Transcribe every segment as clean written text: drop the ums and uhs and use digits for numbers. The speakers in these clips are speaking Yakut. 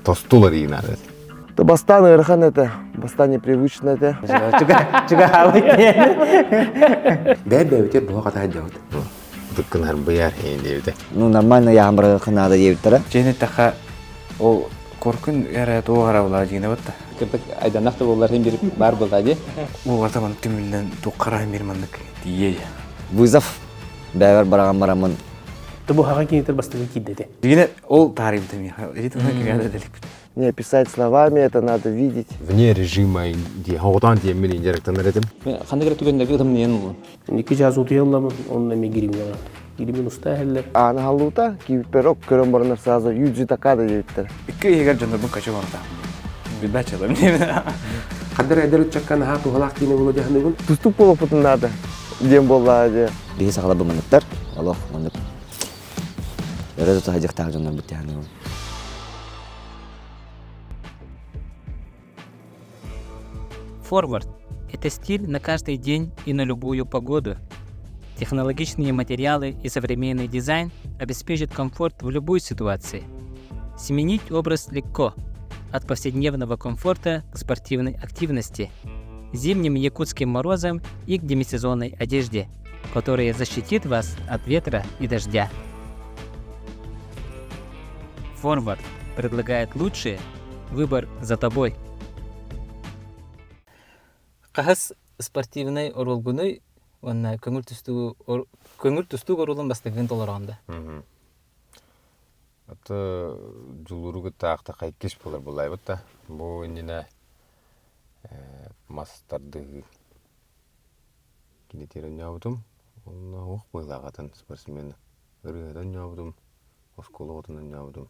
Тостулар иинады. Бастаан ыарахан этэ, бастаан непривычно этэ. Чугаһаабыт диэн. Бэйэ-бэйэбитигэр буһа хата сылдьабыт. Тыккын харбыйар диэбитэ. Ну нормально яһан барыахха наада диэбиттэрэ. Дьиэни эттэххэ, ол коркун эрэ туох арабылаа дьиҥэ батта. Кырдык айданах да буоллар иһин бир баар буолла дии. Уолата маннык түмүллэн туоххара бир маннык тиийэ. Вызов бэйэбэр бараҕан бараммын. Тобу хаҕа кинитер бастакы киирдэ Дьиҥэ ол таарыйбыта миэхэ. Эти туһунан кимиэхэ да дэликпит. Не писать словами, это надо видеть. Вне режима дии хоҕутаан тиэммин дьарыктанар этим. Ханнык эрэ түгэннэргэ ытымныйан улун. Икки чаас утуйалламын, онно эми гиримҥа Гиримин уста иһэллэр. Ааны халлуута, киирбиппэр ок көрөн баранар сразу Юджи Такада диэбиттэр. Икки иһигэр дьоннорбун кача оҥордо. Билбэт чалым Хандар эдэр ыччакка наһаа туһалаах киинэ буолуо дьаһаныгын. Тустук буолуохпутун наада диэн буоллаҕа дии. Биһи сахалар буманыктар, олох маннык өрө тута сылдьыахтаах дьоннорбут дьаһаныгын. Форвард – это стиль на каждый день и на любую погоду. Технологичные материалы и современный дизайн обеспечат комфорт в любой ситуации. Сменить образ легко – от повседневного комфорта к спортивной активности, зимним якутским морозам и к демисезонной одежде, которая защитит вас от ветра и дождя. Форвард предлагает лучшее. Выбор за тобой. Хаһыс спортивнай оруолгунуй уонна көҥүл тустуу көҥүл тустуук оруолун бастакыгын толороҕун да? Аты дьулууру кытта аахтахха иккис буолар буллайбыт да. Бу иннинэ мас тардыһыы кинитигэр оонньообутум. Онно уох быһыылаах атын спортсмен ырыаһыт оонньообутум, оскуола оҕотун оонньообутум.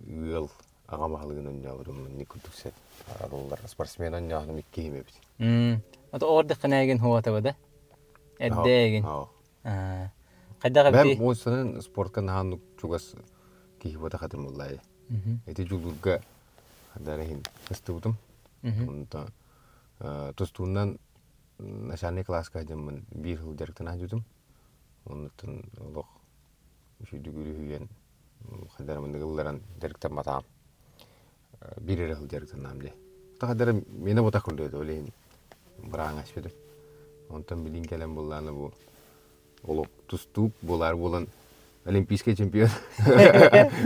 Ыал аҕам аһылыгын оонньообутум. Инник курдук сеп арыллар спортсмен оонньооһунум икки киһим эбит. Ото оҕордоххунээгин хуотаба да? Эрдээгин. Хайдах Бэм эбитий? уонсанан спортка наһаа чугас киһи буотах этим буллаайы. Ити дьулуурга хадара иһин ыстыбытым. Онто тустуунан начальный класска дьоммун биир сыл дьарыктана сылдьыбытым. Оннуттан олох үчүгдүк үлүһүйэн хайдара маннык ылларан дьарыктамматаҕым. Биир эрэ сыл дьарыктаннаам дии. Хайдара миэнэ ботах курдук этэ, ол иһин бырааҥа испитим. Онтон билин кэлэн буллаана бу олох тустуук буолаар буолан олимпийский чемпион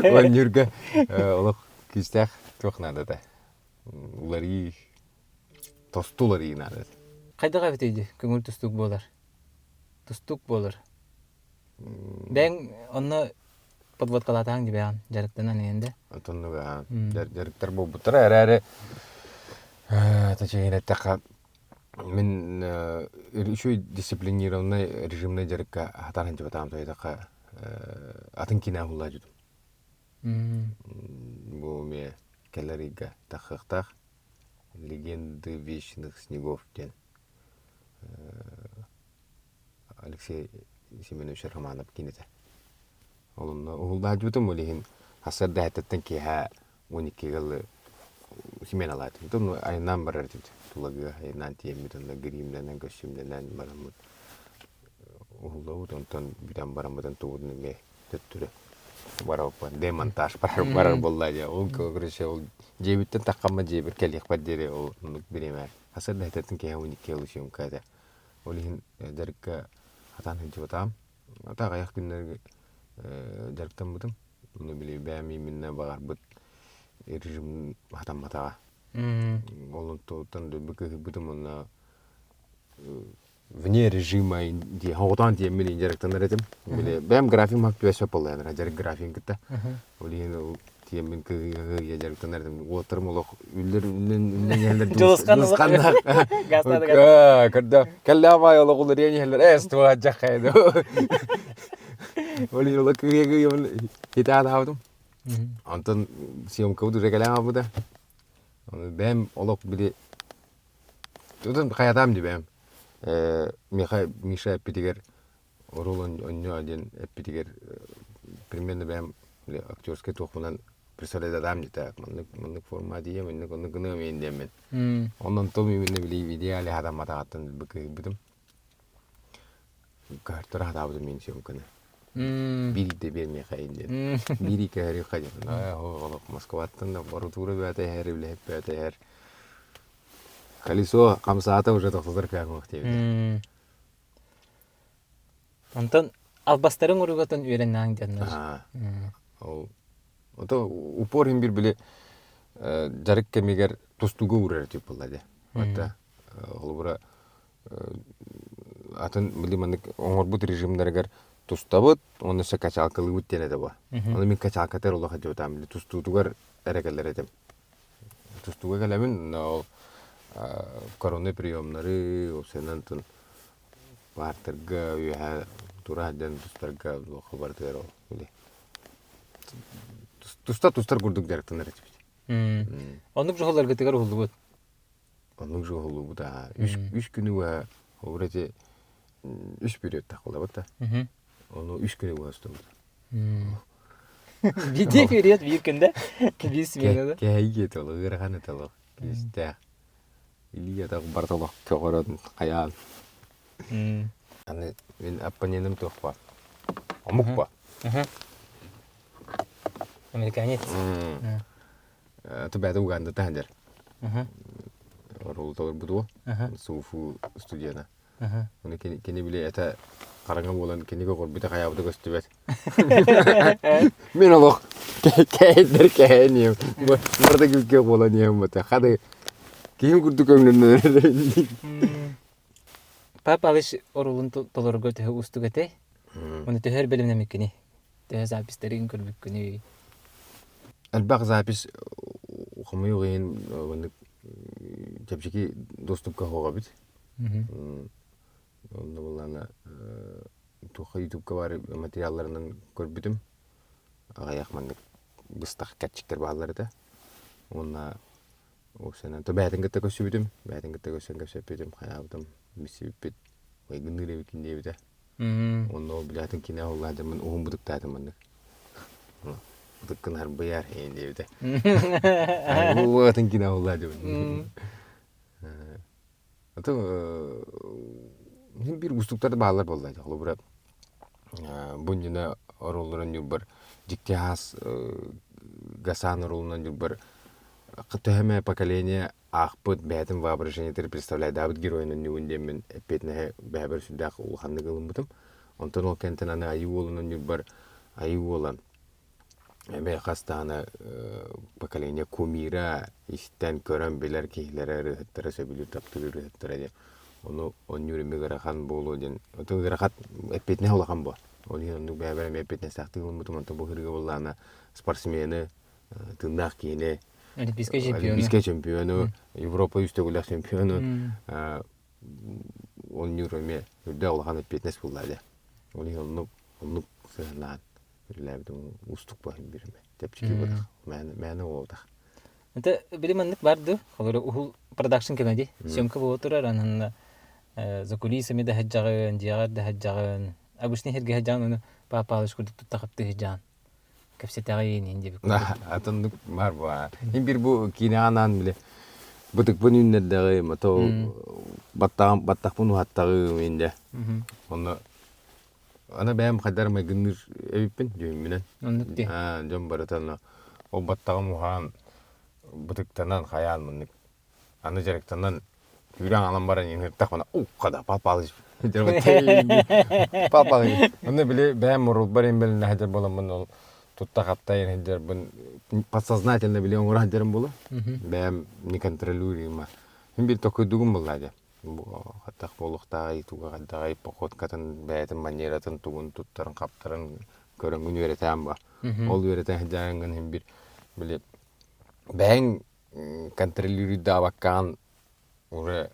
оонньуурга олох күүстээх туох наадата уларыы тосту уларыы наада Хайдах эбитий дии көҥүл тустуук буолар? Тустуук буолар. Бэйэҥ онно подводкалаатаҕыҥ дии бэйэҕин дьарыктанан иһэн да. Оннуга дьарыктар буолбуттара эрээри точнее эттэххэ мин үчүгэй дисциплинированный режимный дьарыкка хатаан сылдьыбатаҕым тоҕо атын киинэ уһулла дьүтүм бу эмиэ кэлэр ыйга тахсыахтаах легенды вечных снегов диэн Алексей Семенович Романов киинэтэ. Ол онно уһулдаадьыбытым ол иһин сарсыарда эһэттэн киэһэ 12 ылы сменалаатым. Тон айаннаан барар этибит. Тулагыга айаннаан тиийэммит онно гримнэнэн, көстүүмнэнэн бараммыт уһуллубут. Онтон бүтэн бараммытын тугутун эмиэ төттөрү барабыппын. Демонтаж барар барар буолла дии. Ол короче ол дьиэбиттэн таххамма дьиэбэр кэлиэхпэр диэри ол оннук бириэмэ. Сарсыарда эһэттэн киэһэ 12 ылы съемка этэ. Ол иһин дьарыкка хатаан сылдьыбатаҕым. Ата аҕыйах күннэргэ дьарыктаммытым. Ону били бэйэм именно баҕарбыт режим хатамматаҕа. Ол онтуттан дойду кыһыйбытым уонна вне режима дии хоҕутаан тиэммин дьарыктанар этим. Били бэйэм графигым хап түбэспэт буолла дьарык графигын кытта. Ол иһин ол тиэммин кыһыйа дьарыктанар этим. Уолаттарым олох үллэр үллэн үллэн иһэллэр Дьулусхан дьулусханнаах. Көрдө кэллээх баай олох уларыйан иһэллэр эс туһаадьаххай Ол иһин олох кыһыйа кыһыйабын хитаатаабытым. Онтон съемкабыт уже кэлэн хаалбыта. Бэйэм олох били Тутан хайатаам дии бэйэм. Миэхэ Миша эппитигэр оруол онньоо диэн эппитигэр примерно бэйэм актерскай туохпунан представлять диэтэ маннык маннык форма тиийэ маннык оннук гыныам иһин диэммин. Онон том именно били идеале хатамматаҕыттан быкыһыйбытым. Кыһартара хатаабытым мин съемканы. Биир да биэрмиэхэ диэн. Биир көһөрүөххэ диэн. Олох Москваттан да борутуура бөҕөтө иһэр, үлэһит бөҕөтө иһэр. Колесо хамсаата уже тохтотор кыаҕым диэбитэ. Онтон албастарын уругатын үөрэннэҕиҥ диэннэр. Ол ото упор иһин бир били дьарык кэмигэр тустууга уурар этип буолла дии. Хата холобура атын били маннык оҥорбут режимнэригэр тустабыт уонна өссө качалкалыыбыт диэн этэ бу. Ону мин качалкатар олох этибитам били тустуутугар эрэ кэлэр этим. Тустууга кэлэбин, ол коронный приемнары, уопсайынан паартарга үөһэ тура сылдьан тустарга туохха барытыгар ол били туста тустар курдук дьарыктанар этибит. Оннук дьоһулларгытыгар уһуллубут. Оннук дьоһуллубут аа. Үс үс күнү быһа холобур ити үс периодтаах буолабыт да. Ону үс күнү быһа устубут. Биир период биир күндэ биир сменада. Кэһэйии этэ ол ыарахан этэ ол күүстээх. Илии атах барыта олох көҕөрөн хайаан. Аны мин оппоненым туох ба? Омук ба? Американец. Аты бэйэтэ Угандата сылдьар. Оруолу толорбут уол. Суфу студена. Оны кини били это хараҥа буолан кинигэ оҕорбута хайаабыта көстүбэт. Мин олох кэһэйдэр кэһэниэм. Барыта күлкэ буолан иһэм бата. Хады киһим курдук өҥнөннөр. Папа Алыш оруолун толорорго төһө уустук этэй? Оны төһөр бэлэмнэмиккини? Төһө записьтарын көрбүккүнүй? Элбэх запись хомойуох иһин маннык чэпчэки доступка суох эбит. Онно буоллаҕына туохха ютубка баар материалларынан көрбүтүм. Аҕыйах маннык быстах кэрчиктэр бааллар этэ. Уонна уопсайынан то бэйэтин кытта көрсүбүтүм. Бэйэтин кытта көрсөн кэпсэппитим, хайаабытым, билсибиппит. Майгынныыр эбиккин диэбитэ. Онно ол билээтин кинэ уһуллаатыммын уһун бытыктаатым маннык. Бытыккын харбыйар эйин диэбитэ. Атын кинэ уһуллаатым. Аты биир уустуктар бааллар буолла. Холобура бу иннинэ оруолларын ньурбар дьикти аас Гасан оруолунан ньурбар төһө эмэ поколение аахпыт бэйэтин воображениетыгар представляйдаабыт геройунан ньугун диэммин эппиэтинэһи бэйэбэр сүрдээх улаханнык ылыммытым. Онтон ол кэнтэн аны Айыы уолунан ньурбар Айыы уола эмиэ хас даҕаны поколение кумира истэн көрөн билэр киһилэрэ ырыаһыттара сөбүлүүр таптыыр ырыаһыттара диэн ону онньуур эмиэ ыарахан буолуо диэн отон ыарахат эппиэтинэһэ улахан буо ол иһин оннук бэйэбэр эмиэ эппиэтинэстээхтик ылыммытым онтон бу ырыа буоллаҕына спортсмены тыыннаах киһини Олимпийскай чемпиону Олимпийскай чемпиону Европа үс төгүллээх чемпиону онньуур эмиэ үрдээх улахан эппиэтинэс буолла дии ол иһин оннук оннук сыһыаннаан үлэлээбитим уустук баһын биримэ чэпчэки буолах мээнэ мээнэ буолбатах Это били маннык бар ду холобура уһул продакшн кэмэ дии съемка буола турар анан за кулисами да сылдьаҕын дьиэҕэр да сылдьаҕын обычный сиргэ сылдьаҕын ону папа курдук туттахыптыы сылдьаҕын кэпсэтэҕин иһин диэбит атыннык бар бу Мин бир бу киинэҕэ анаан били бытыкпын үүннэрдэҕим ото баттаҕым баттахпын уһаттаҕым инде онно Аны бэйэм хайдах эрэ майгынныыр эбиппин дьүһүммүнэн. Оннук дии. Аа, дьон барыта аны ол баттаҕым уһаан, бытыктанан, хайаан маннык аны дьарыктанан күүрэн аҕалан баран иҥиртэхпинэ укка да Пал Палыч Пал Палыч Онно били бэйэм мурулбар имбэлинэ сылдьар буоламмын ол тутта-хапта сылдьарбын подсознательно били оҥоро сылдьарым буолуо. Бэйэм не контролируемо. Мин биир токуйдугум буоллаа дии. Хаттах буолуохтааҕый, туга хайдаҕый, походкатын, бэйэтин манератын, тугун туттарын-хаптарын көрөҥҥүн үөрэтээн ба. Ол үөрэтэн сылдьаҥҥын иһин бир били бэйэҥ контролируйдаабаккаҕын уже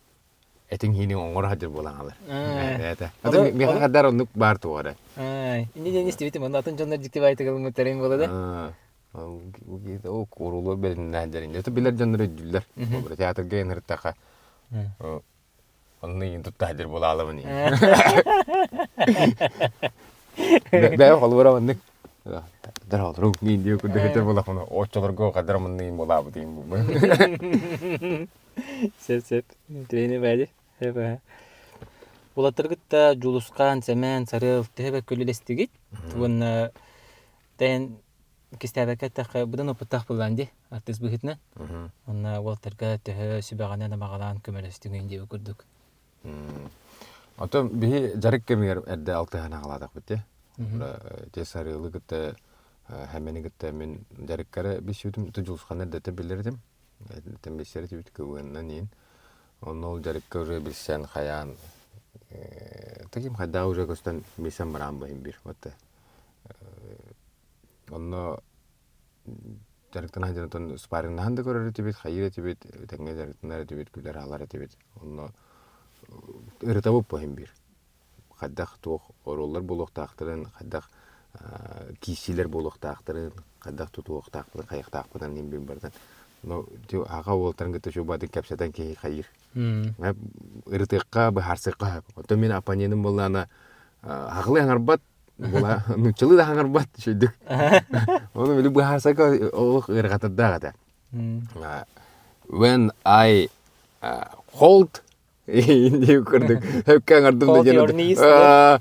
этиҥ-ииниҥ оҥоро сылдьар буолан хаалар. Бэйэтэ. Атын миэхэ хаддар оннук баар туох эрэ. Инни диэн истибитим, онно атын дьоннор дьикти баайтык ылыммыттарын буола да. Ол куурулуо бэриннээх дьэрин. Это билэр дьоннор өйдүүллэр. Театрга ыҥыртаха онно иин тутта сылдьар буолаалабын. Бэйэ холобура маннык Дороолору мин диэ курдук этэр буолахпына оччолорго хадара маннык буолаабыт Сөп сөп. Тренер бади. Уолаттаргыт да Дьулусхаан, Сэмэн, Сарыал төһө бэркэ үлэлэстигит? Уонна тэйэн кистээбэккэ эттэххэ, быдан опыттаах буоллаан дии, артыыс быһыытынан. Уонна уолаттарга төһө сүбэҕинэн-амаҕалаан көмөлөстүҥүн диэбит курдук. Оттон биһи дьарык кэмигэр эрдэ алтыһан аҕалаатахпыт дии. Те Сарыалы кытта Хэмэни кытта мин дьарыккара билсибитим, Дьулусханы эрдэтэ билэр этим. Эрдэтэн билсэр этибит КВН-нан иин. Онно ол дьарыкка уже билсэн хайаан таким хайдах уже көстөн билсэн бараан баһын бир. Вот онно дьарыктана сылдьан отон спаррингнаһан да көрөр этибит, хайыыр этибит, тэҥҥэ дьарыктанар этибит, күлэр-аалар этибит. Онно ырытабыт бу биир. Хайдах туох оруоллар буолуохтаахтарын, хайдах киирсиилэр буолуохтаахтарын, хайдах тутуохтаахпытын, хайыахтаахпытын иһин бин барытын. Но аҕа уолтарын кытта чуубатын кэпсэтэн киһи хайыыр. Ырытыахха, быһаарсыахха сөп. Оттон мин оппоненым буоллаҕына хаҕылыы аҥарбат, була нууччалыы да хаҥарбат үчүгдүк. Ону били быһаарсарга олох ыарахаттардаах этэ. When I hold дии курдук өккө аҥардым да диэн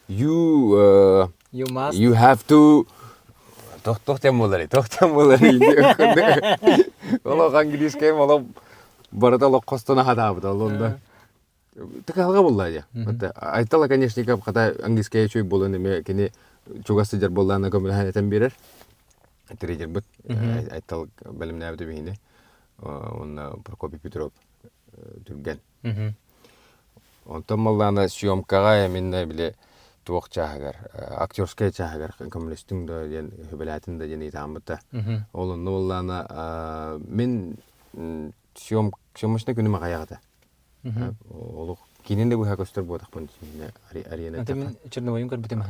you You must. You have to тох тем буолар тох тем буолар олох английскайым олох барыта олох хостон аһатаабыт ол онно Тыкалга булла дьэ. Айтал Оконешников хата английская үчүгэй буолан эмиэ кини чугас сылдьар буоллаҕына көмөлөһөн этэн биэрэр. Тренербит Айтал бэлэмнээбит биһини. Уонна Прокопий Петров түргэн. Онтон маллаана съемкаҕа эминнэ били туох чааһыгар, актерскай чааһыгар көмөлөстүҥ да диэн үбэлээтин да диэн ыйытааммыта. Ол онно буоллаана мин съемочный күнүм аҕыйах этэ. Олох кинин да быһа көстөр буотахпын арена Это мин Черновойун көрбүтүм.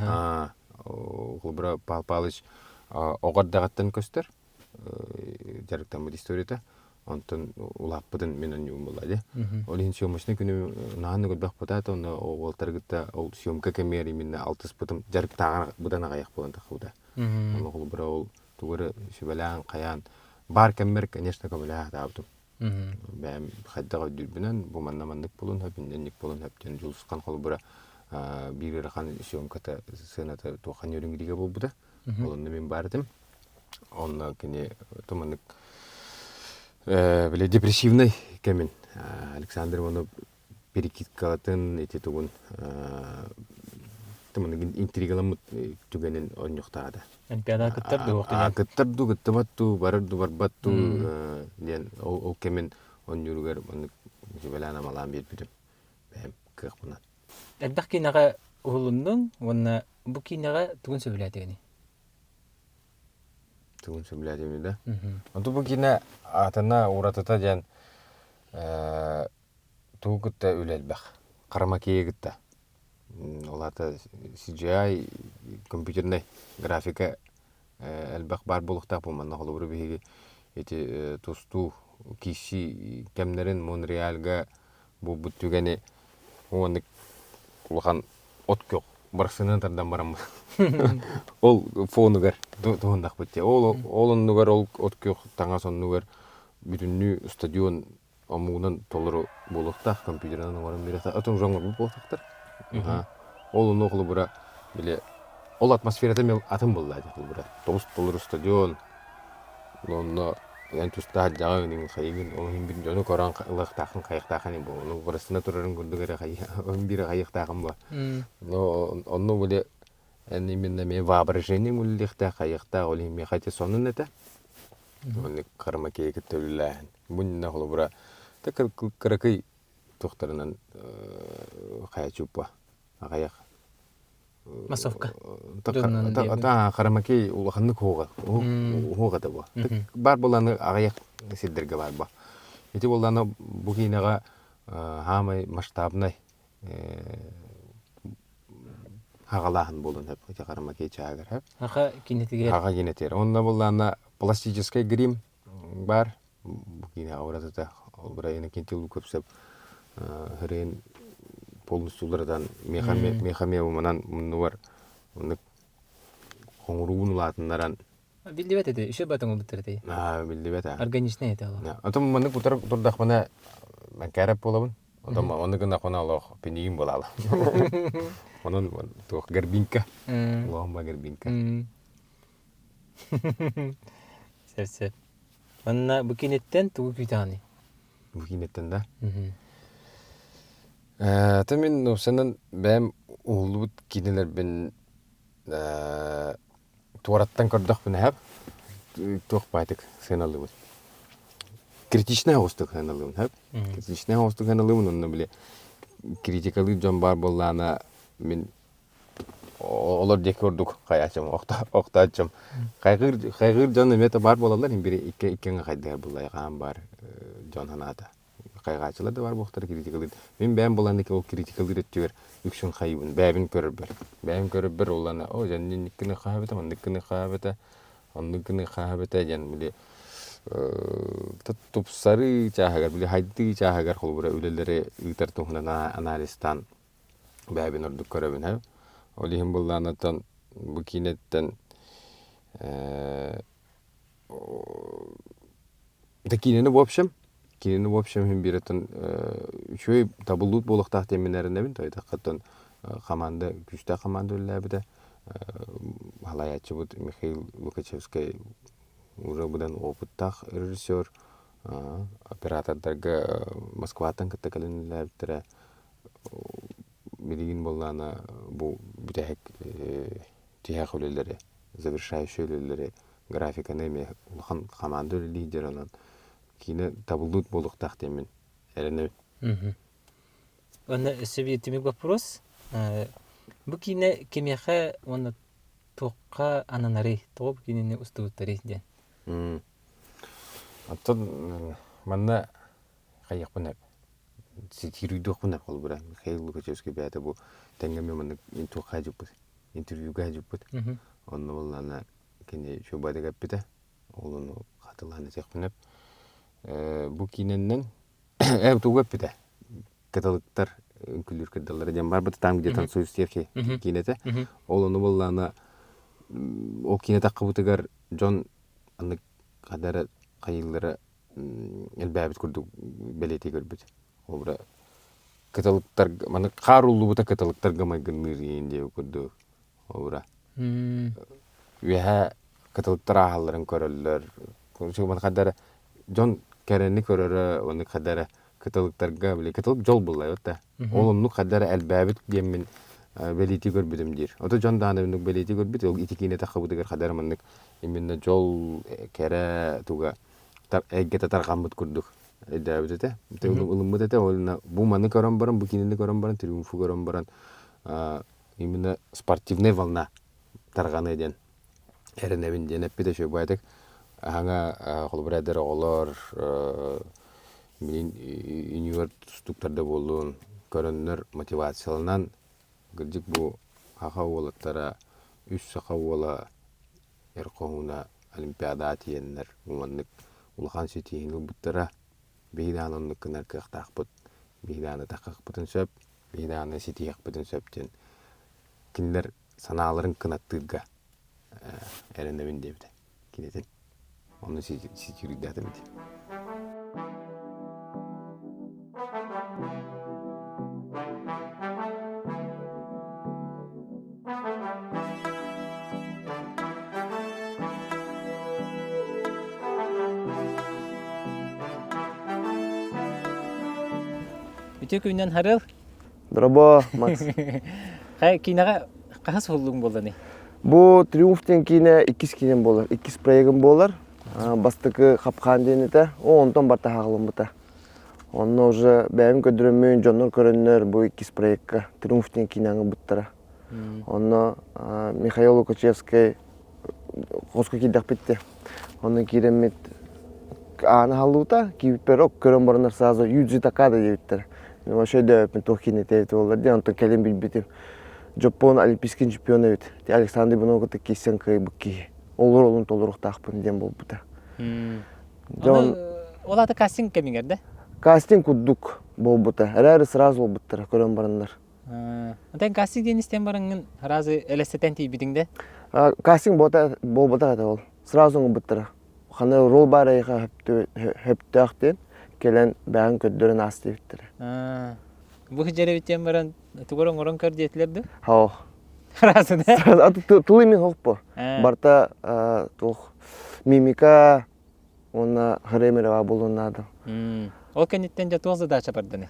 Холобура Пал Палыч оҕо эрдэҕиттэн көстөр дьарыктаммыт историята. Онтон улааппытын мин онньугум буолла дии. Ол иһин съемочный күнү наһаа көрбөх бутаата, онно уолтары кытта ол съемка кэмигэр именно алтыспытым дьарыктааҕар быдан аҕыйах буолан таххыбыта. Онно холобура ол тугу эрэ сүбэлээн хайаан баар кэммэр, конечно, көмөлөһө сатаабытым. Бэйэм хайдах өйдүүрбүнэн, бу манна маннык буолуон сөп, инник буолуон сөп диэн Дьулусхан холобура биир ыарахан съемката сыаната туохха нөрүҥгүрүгэ буолбута. Ол онно мин баар этим. Онно кини туманнык били депрессивный кэмин Александр Иванов перекидкалатын ити тугун интригаламмыт түгэнин онньуктаата. Олимпиада кыттар дуу кыттар дуу кыттыбат дуу барар дуу барбат дуу диэн ол кэмин онньууругар оннук сүбэлээн амалаан биэрбитим бэйэм кыахпынан. Элбэх киинэҕэ уһулуннуҥ уонна бу киинэҕэ тугун сөбүлээтигиний? Тугун сөбүлээтим да? Онту бу киинэ атына уратыта диэн тугу кытта үлэ элбэх. Харамакейы кытта. Ол аата CGI компьютернай графика элбэх баар буолуохтаах бу манна холобура биһиги ити тустуу киирсии кэмнэрин Монреальга буолбут түгэни уонна улахан от күөх барсынан тардан бараммыт ол фонугар туһуннахпыт дии ол ол оннугар ол от күөх таҥас оннугар бүтүннүү стадион омугунан толору буолуохтаах, компьютерынан оҥорон биэриэхтээх, атын уже оҥорбут буолуохтаахтар. Ол онно холобура били ол атмосферата эмиэ атын буолла дии холобура. Тоҕус толору стадион, онно эн тустаах дьаҕыҥ хайыгын, ол иһин бир дьону көрөн ылыахтааххын, хайыахтааххын бу. Ону бырастына турарын курдук эрэ биир хайыахтааххын бу. Но онно били эн именно эмиэ воображениеҥ үлэлиэхтээх, хайыахтаах, ол иһин миэхэ ити сонун этэ. Маннык Кармакея кытта үлэлээһин. Бу иннинэ холобура кыракый туохтарынан хайа чууппа аҕыйах Массовка. Харамакей улаханнык уһуга уһуга бу. Бар буоланы аҕыйах сирдэргэ бар бу. Ити буоллаана бу киинэҕэ хаамай масштабнай хаҕалааһын буолуон сөп ити Харамакей чаагар сөп. Аха кинетигэр. Аха кинетигэр. Онно буоллаана пластическай грим баар. Бу киинэҕэ уратыта ол Иннокентий Луковцев хырыын полностью уларытан миэхэ манан муннугар оннук хоҥуруун улаатыннаран Биллибэт этэ, үсө батың олуттар этэй. Аа, биллибэт аа. Органичный этэ ол. Отон маннык утар турдахпына мэҥкээрэп буолабын. Онтон ону гына хона олох пенигин буолаала. Онон туох горбинка. Улахан горбинка. Сөп сөп. Манна бу киниттэн тугу күүтэҕиний? Бу киниттэн да? Э, мин уопсайынан бэйэм уһуллубут киинэлэрбин туораттан көрдөхпүнэ сөп туох баайтык сыаналыыбын. Критичнэй оҕустук сыаналыыбын сөп. Критичнэй оҕустук сыаналыыбын онно били критикалыыр дьон баар буоллаҕына мин олор диэки ордук хайааччым охтооччум. Хайҕыыр хайҕыыр дьон эмиэ да баар буолаллар иһин бири икки икки хайдыһар буолла хаан баар дьон санаата. Хайҕааччылар да баар буолуохтара критикалыыр. Мин бэйэм булан ол критикалыыр өттүгэр үксүн хайыыбын, бэйэбин көрөрбөр. Бэйэм көрөрбөр уллана, о, дьэ инник гына хаһабыта, маннык гына хаһабыта, оннук гына хаһабыта диэн били тупсарыы чааһыгар, били хайдыы чааһыгар холобура үлэлэри ыытар туһунан анализтаан бэйэбин ордук көрөбүн һэ. Ол иһин былаанаттан бу киинэттэн Да киинэни в общем, киинэни в общем иһин биирэтэн үчүгэй табыллыбыт буолуохтаах диэммин эрэнэбин. Тойтаххаттан команда күүстээх команда үлэлээбитэ. Халайааччыбыт Михаил Лукачевскай уже быдан опыттаах режиссер. Оператордарга Москваттан кытта кэлэн үлэлээбиттэрэ. Билигин буоллаҕына бу бүтэһик тиһэх үлэлэри, завершающий үлэлэри графиканы эмиэ улахан хамаанда үлэлиир дьон онон киинэ табыллыбыт буолуохтаах диэммин эрэнэбин. Уонна өссө биир түмүк вопрос. Бу киинэ кимиэхэ уонна туохха ананарый? Тоҕо бу киинэни устубуттарый диэн? Оттон манна хайыахпын эп ситиирүйдүөхпүн эп холобура Михаил Лукачевский бэйэтэ бу тэҥҥэ эмиэ маннык туохха дьыппыт интервьюга дьыппыт онно буоллаҕына кини чуубадык эппитэ ол ону хатылаан этиэхпин эп бу киинэннэн э тугу эппитэ каталыктар үҥкүүлүүр кырдаллара диэн барбыта там где танцуют стерхи киинэтэ ол ону буоллаҕына ол киинэ таххыбытыгар дьон аннык хадара хайыыллара элбээбит курдук бэлиэтии көрбүт. Холобура, кыталыктарга маны хаар ууллубута кыталыктарга майгынныыр иин диэбит курдук. Холобура, үөһээ кыталыктар ааһалларын көрөллөр. Маны хайда эрэ дьон кэрэни көрөрө, оннук хайда эрэ кыталыктарга били кыталык дьол булла да. Ол оннук хайда эрэ элбээбит диэммин бэлиэтии көрбүтүм диир. Ото дьон даҕаны оннук бэлиэтии көрбүт, ол ити киинэ таххыбытыгар хайда эрэ маннык именно дьол кэрэ туга эйгэтэ тарҕаммыт курдук өйдөөбүт этэ. Ылыммыт этэ. Ол бу маны көрөн баран, бу киинэни көрөн баран, триумфу көрөн баран именно спортивная волна тарҕаныа диэн эрэнэбин диэн эппитэ үчүгэй баайдык. Аһаҥа холобура эдэр оҕолор билин юниор тустууктар да буоллун көрөннөр мотивацияланан кырдьык бу саха уолаттара үс саха уола Эр хоһууна Олимпиадаҕа тиийэннэр маннык улахан ситиһиини ылбыттара. Биһиги даҕаны оннук гынар кыахтаахпыт, биһиги даҕаны таххахпытын сөп, биһиги даҕаны ситиһиэхпитин сөп диэн кинилэр санааларын кынаттыырга эрэнэбин диэбитэ кинитин. Ону ситиһиирдээтим ити. Үтүө күнүнэн Харыл. Дорообо, Макс. Хай киинэҕэ хаһыс уһуллуҥ буолланый? Бу Триумф диэн киинэ иккис киинэм буолар, иккис проегым буолар. Бастакы Хапхаан диэн этэ, о онтон барта хаалыммыта. Онно уже бэйэм көрдөрөммүн, дьоннор көрөннөр бу иккис проекка Триумф диэн киинэни ылбыттара. Онно Михаил Лукачевскай хоско киирдэхпит де. Онно киирэммит ааны аһаллыбыта, киирбиппэр ок көрөн бараннар сразу Юдзи Такада диэбиттэр. Вообще өйдөөбөппүн туох киинэтэ эбит буоллар диэн, онтон кэлин билбитим. Дьоппуон олимпийский чемпион эбит. Александр Иванов кытта киирсэн кыайбыт киһи. Олор олун толоруохтаахпын диэн буолбута. Дьон ол аата кастинг кэмигэр да? Кастинг курдук буолбута. Эрээри сразу буолбуттара көрөн бараннар. Онтон кастинг диэн истэн бараҥҥын сразу элэстэтэн тиийбитиҥ да? Кастинг буолбатах этэ ол. Сразу оҥорбуттара. Ханна роль баар эйиэхэ хөптөөх диэн. Кэлэн бэйэҥ көрдөрөн аас диэбиттэрэ. Бу дьэрэбиттэн баран тугар оҥорон көр диэтилэр да? Хоох. Сразу да? Тылы мин хоох Барта туох мимика уонна хрэмэрэ буолуон наада. Ол кэнниттэн дьэ туох задача бардыны?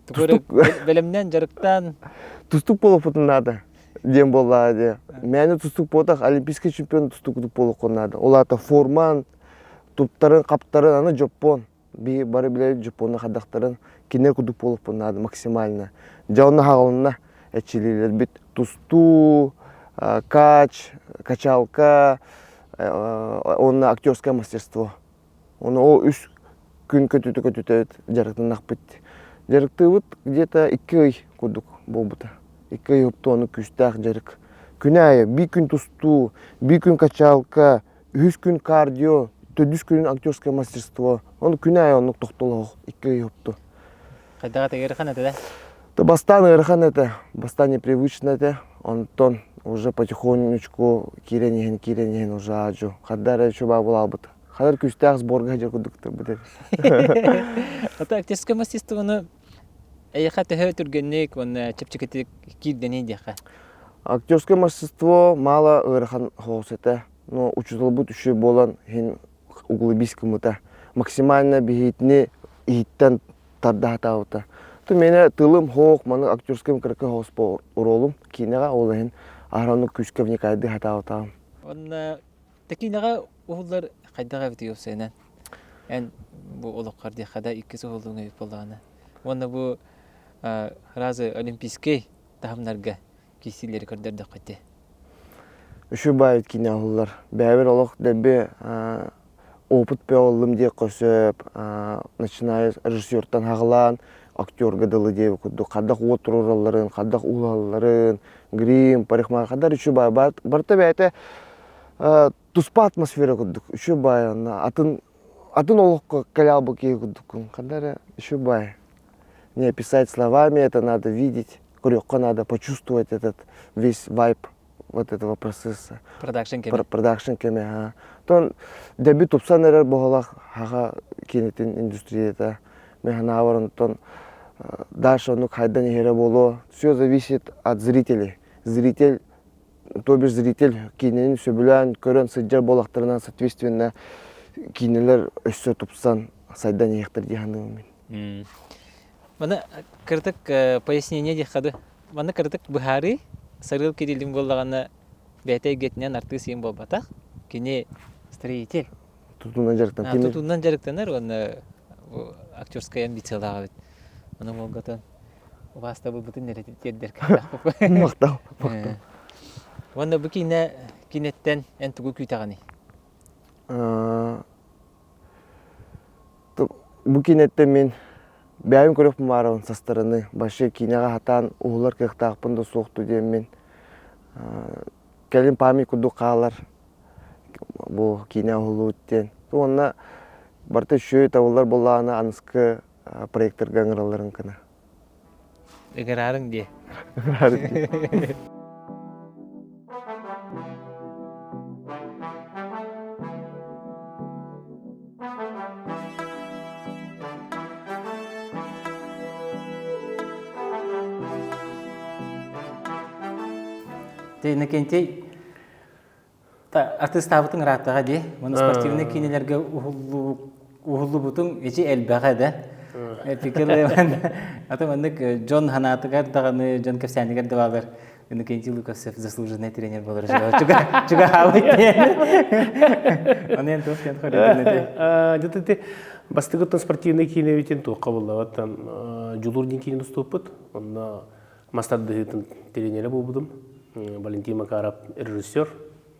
Бэлэмнэн дьарыктаан Тустук буолуохпутун наада диэн буоллаҕа дии. Мээнэ тустук буотах олимпийский чемпион тустук буолуоххун наада. Ол аата форман, туптарын, хаптарын, аны дьоппуон. Би бары билэр дьоппуону хадахтарын кинилэр курдук буолуохпун наада максимально. Дьэ онно хаҕылынна эчилиилэрбит тустуу, кач, качалка, уонна актерское мастерство. Ону ол үс күн көтүтэ-көтүтэ дьарыктаннахпыт. Дьарыктыыбыт где-то 2 ый курдук буолбута. 2 ый ону күүстээх дьарык. Күн аайы биир күн тустуу, биир күн качалка, үһүс күн кардио, төрдүс күн актерское мастерство. Ону күн аайы оннук тохтолоох 2 ый опту. Хайдаҕа ыарахан этэ да? Бастаан ыарахан этэ, бастаан непривычно этэ. Онтон уже потихонечку киирэн иһэн, киирэн иһэн уже аадьу. Хадда эрэ чуба булаабыт. Ханар күүстээх сборга сылдьар курдуктарбыт эбит. Ата актерское мастерствоны эйиэхэ төһө түргэнник уонна чэпчэкитик киирдэний диэххэ? Актерское мастерство мало ыарахан соҕус этэ. Но учууталбыт үчүгэй буолан иһин углубись гыммыта. Максимально биһиитини иһиттэн тарда сатаабыта. То миэнэ тылым хоох, маны актерскай кыракый соҕус оруолум киинэҕэ ол иһин аһара күүскэ вникайдыы сатаабатаҕым. Уонна Киинэҕэ уһуллар хайдах эбитий уопсайынан? Эн бу олоххор диэххэ да иккис уһуллууҥ эбит буоллаҕына. Уонна бу сразу олимпийскай таһымнарга киирсиилэри көрдөрдөххө ити. Үчүгэй баайыт киинэ уһуллар. Бэйэбэр олох дэлби опыт бөҕө диэххэ сөп. Начиная режиссертан хаҕылаан актерга дылы диэбит курдук хайдах уот туруоралларын, хайдах уулаһалларын, грим, парикмахер, хайдах үчүгэй баай. Барыта бэйэтэ туспа атмосфера курдук үчүгэй баай онно атын атын олоххо кэлэ киһи курдуккун ханна эрэ үчүгэй баай не описать словами это надо видеть көрүөххэ надо почувствовать этот весь вайб вот этого процесса продакшн кэмэ продакшн кэмэ тон дебют тупсан эрэр боһолах хаха киинэтин индустрията мен санаабар онтон дальше оннук хайдан иһэрэ буолуо все зависит от зрителей зритель то бишь зритель киинэни сөбүлээн көрөн сылдьар буоллахтарына соответственно киинэлэр өссө тупсан сайдан иһиэхтэр дии саныыбын мин. Маны кырдык пояснение диэххэ дуу. Манна кырдык быһаарыы Сарыал Кириллин буоллаҕына бэйэтэ эйгэтинэн артыыс иэн буолбатах. Кини строитель. Тутуунан дьарыктанар. Тутуунан дьарыктанар уонна актерскай амбициялаах эбит. Ону буолгатын убаастабылбытын эрэ тиэрдэр кыахтаахпыт. Махтал, махтал. Уонна бу киинэ киинэттэн эн тугу күүтэҕиний? Бу киинэттэн мин бэйэм көрүөхпүн баарабын састарыны. Вообще киинэҕэ сатаан уһулар кыахтаахпын да суохту диэммин. Кэлин память курдук хаалар бу киинэ уһуллубут диэн. Уонна барыта үчүгэй табыллар буоллаҕына аныскы проекторга ыҥыралларын гына. Ыгыраарыҥ диэ. Ыгыраарыҥ диэ. Ты Иннокентий Артыыстаабытыҥ ырааттаҕа дии. Уонна спортивнай киинэлэргэ уһуллубутуҥ ичи элбэҕэ да. Пикелеван аты маннык дьон ханаатыгар даҕаны, дьон кэпсээнигэр да баалар Иннокентий Луковцев заслуженный тренер буолар чугаһаабыт диэн. Оны эн туох диэн хоруйдун этэй? Дьэ ити бастакыттан спортивный киинэбитин туохха буллабаттан Дьулуур диэн киинэ устубуппут. Онно мас тардыһыытын тренерэ буолбутум. Валентин Макаров режиссер.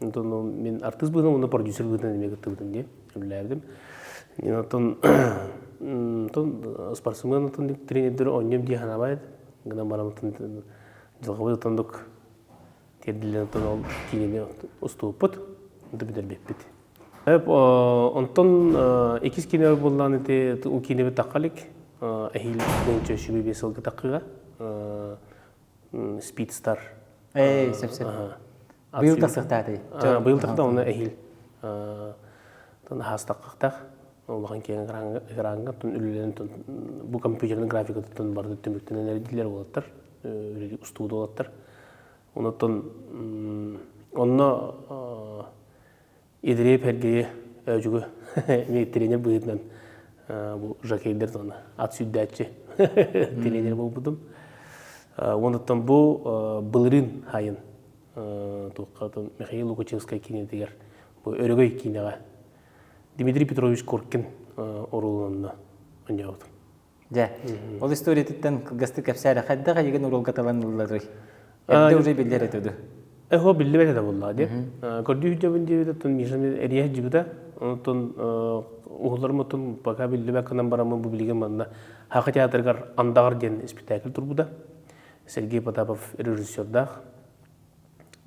Онтон мин артыыс быһыытынан уонна продюсер быһыытынан эмиэ кыттыбытым дии үлэлээбитим. Онтон онтон спортсмен онтон тренердэр оонньуом дии санаабайт. Гынан баран дьылҕабыт онтук тиэрдиллэн онтон ол киинэни устубуппут. Онтон бүтэрбиппит. Онтон иккис киинэ буоллаан ити киинэбит тахха илик. Эһиил 2025 сылга таххыга. Speed Star. Эй, сөп сөп. Быйыл тахсыахтаатый? Быйыл тахта, оны эһиил. Тон хаастаққақтақ. Улахан киэҥ экраҥҥа тун үлэлэн бу компьютерный графикатыттан барды түмүктэнэн эрдилэр уолаттар, устуу уолаттар. Онтон онно Идриэп Эргэйи Өөдьүгү эмиэ тренер быһыытынан бу жокейдер туһунан ат сүүрдээччи тренер буолбутум. Онтон бу былырыын хайын туохха Михаил Лукачевскай киинэтигэр бу Өрөгөй киинэҕэ Дмитрий Петрович Коркин оруолун онно оонньообутум. Дьэ, ол историятыттан кылгастык кэпсээрэ хайдах эйигин уруолга талан ылларый? Эрдэ уже биллэр этэ ду? Эхо биллибэт этэ буоллаҕа диэн. Көрдүү сылдьабын диэбит оттон Миша эрийэ сылдьыбыта. Онтон уһулларым оттон пока биллибэт гынан бараммын бу билигин манна Хаха театрыгар Андаҕар диэн испитээкил турбута. Сергей Потапов режиссердаах.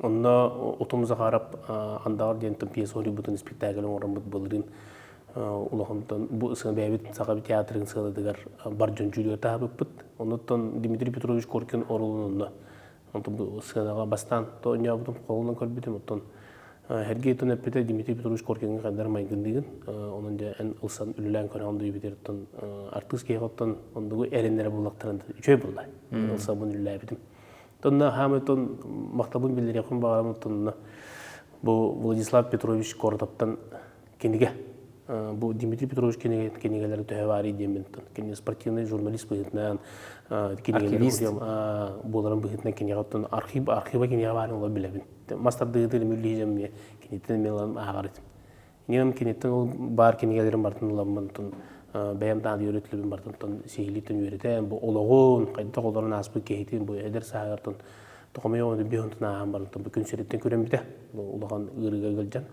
Онно Утум Захаров Андаҕар диэн пьеса суруйбутун спектакль оҥороммут былырыын улахантан бу бэйэбит Саха театрын сыалатыгар бар дьон дьүүлүгэр таһабыппыт. Оннуттан Дмитрий Петрович Коркин оруолун онно онтон бу сыанаҕа бастаан оонньообутум, холунан көрбүтүм. Оттон Сергей тон эппитэ Дмитрий Петрович Коркиҥҥа хайдах майгынныыгын, онон дьэ эн ылсан үлэлээн көрөҕүн дуу оттон артыыс киһи оттон ондугу эрэннэрэ буллахтарын үчүгэй буолла. Ылсабын үлэлээбитим. Тонна хаамытын махталбын биллэриэхпин баҕарабын тонна бу Владислав Петрович Коротовтан кинигэ бу Дмитрий Петрович кинигэ кинигэлэри төһө баарый диэммин кини спортивный журналист быһыытынан кинигэлэри буоларын быһыытынан кинигэ оттон архив архива кинигэ баарын олор билэбин мас тардыытын мүллиһижем киниттэн мелан ааҕар этим Инем киниттэн ол баар кинигэлэрин барытын ыламмын тун бэйэм даҕаны үөрэтилибин барытын тун сиһилиитин үөрэтэн бу олоҕун хайдах олорон ааспыт киһитин бу эдэр сааһыгар тун тохомойоҕун биһонтун ааһан баран бу күн сириттэн күрэн бүтэ улахан ыарыыга ыалдьан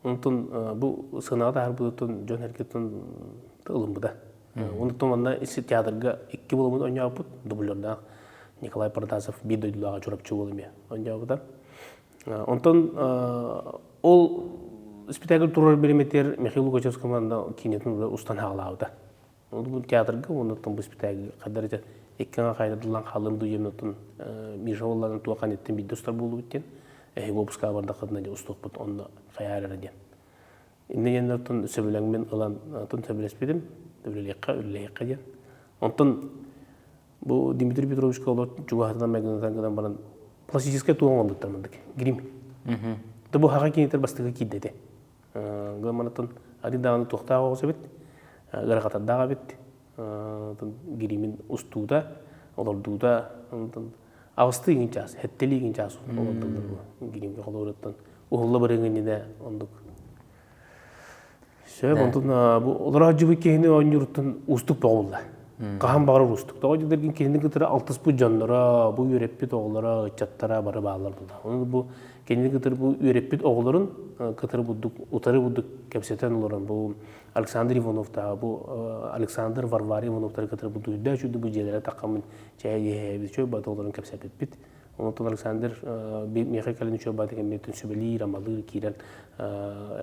онтон бу сыанаҕа таһаарбытыттан дьон эргиттэн ылыммыта. Онтон манна театрга икки буоламмыт оонньообуппут дублердаах Николай Протасов биир дойдулааҕа Чурапчы уол эмиэ оонньообута. Онтон ол спектакль турар бириэмэтигэр Михаил Лукачевскай команда киинэтин устан хаалаабыта. Ол бу театрга оннуттан бу спектакль хаддар ити икки аҥа хайдыллан хаалым дуу диэн оттон Миша уолларын туох аниттан биирдэ устар буолубут диэн эһиги выпускаҕа бардаххытына дьэ устуохпут онно хайаар эрэ диэн. Иннэ диэн оттон сөбүлэҥмин ылан оттон сөбүлэспитим үлэлиэххэ үлэлэһиэххэ диэн. Онтон Бу Дмитрий Петровичка олор чугаһатынан майгынатан гынан баран пластическай туох оҥорбуттар мындык грим. Да бу хаха кинитер бастакы киирдэ этэ. Гыманаттан ари даҕаны туохтаах оҕус эбит, ыарахатардаах эбит. Гримин устуута, олордуута аҕыстыы игин чаас, хэттэлии игин чаас олордуллар бу гримге холоруттан уһулла барыҥ иннинэ ондук. Сөп, онтон бу олорооччубут киһини оонньууруттан уустук боҕулла. Хаһан баҕарар уустук. Тоҕо диэтэргин киһини кытары алтыспыт дьонноро, бу үөрэппит оҕолоро, ыччаттара бары бааллар буолла. Ону бу кинини кытары бу үөрэппит оҕолорун кытары бурдук, утары бурдук кэпсэтэн олорон бу Александр Ивановтааҕы бу Александр Варвара Ивановтары кытары бу дүйдээ чүйдү бу дьиэлэрэ таххаммын чэй иһээбит чөй баты олорон кэпсэппиппит. Онтон Александр миэхэ кэлин үчүгэй баатык эмиэтин сүбэлиир, амалыыр киирэн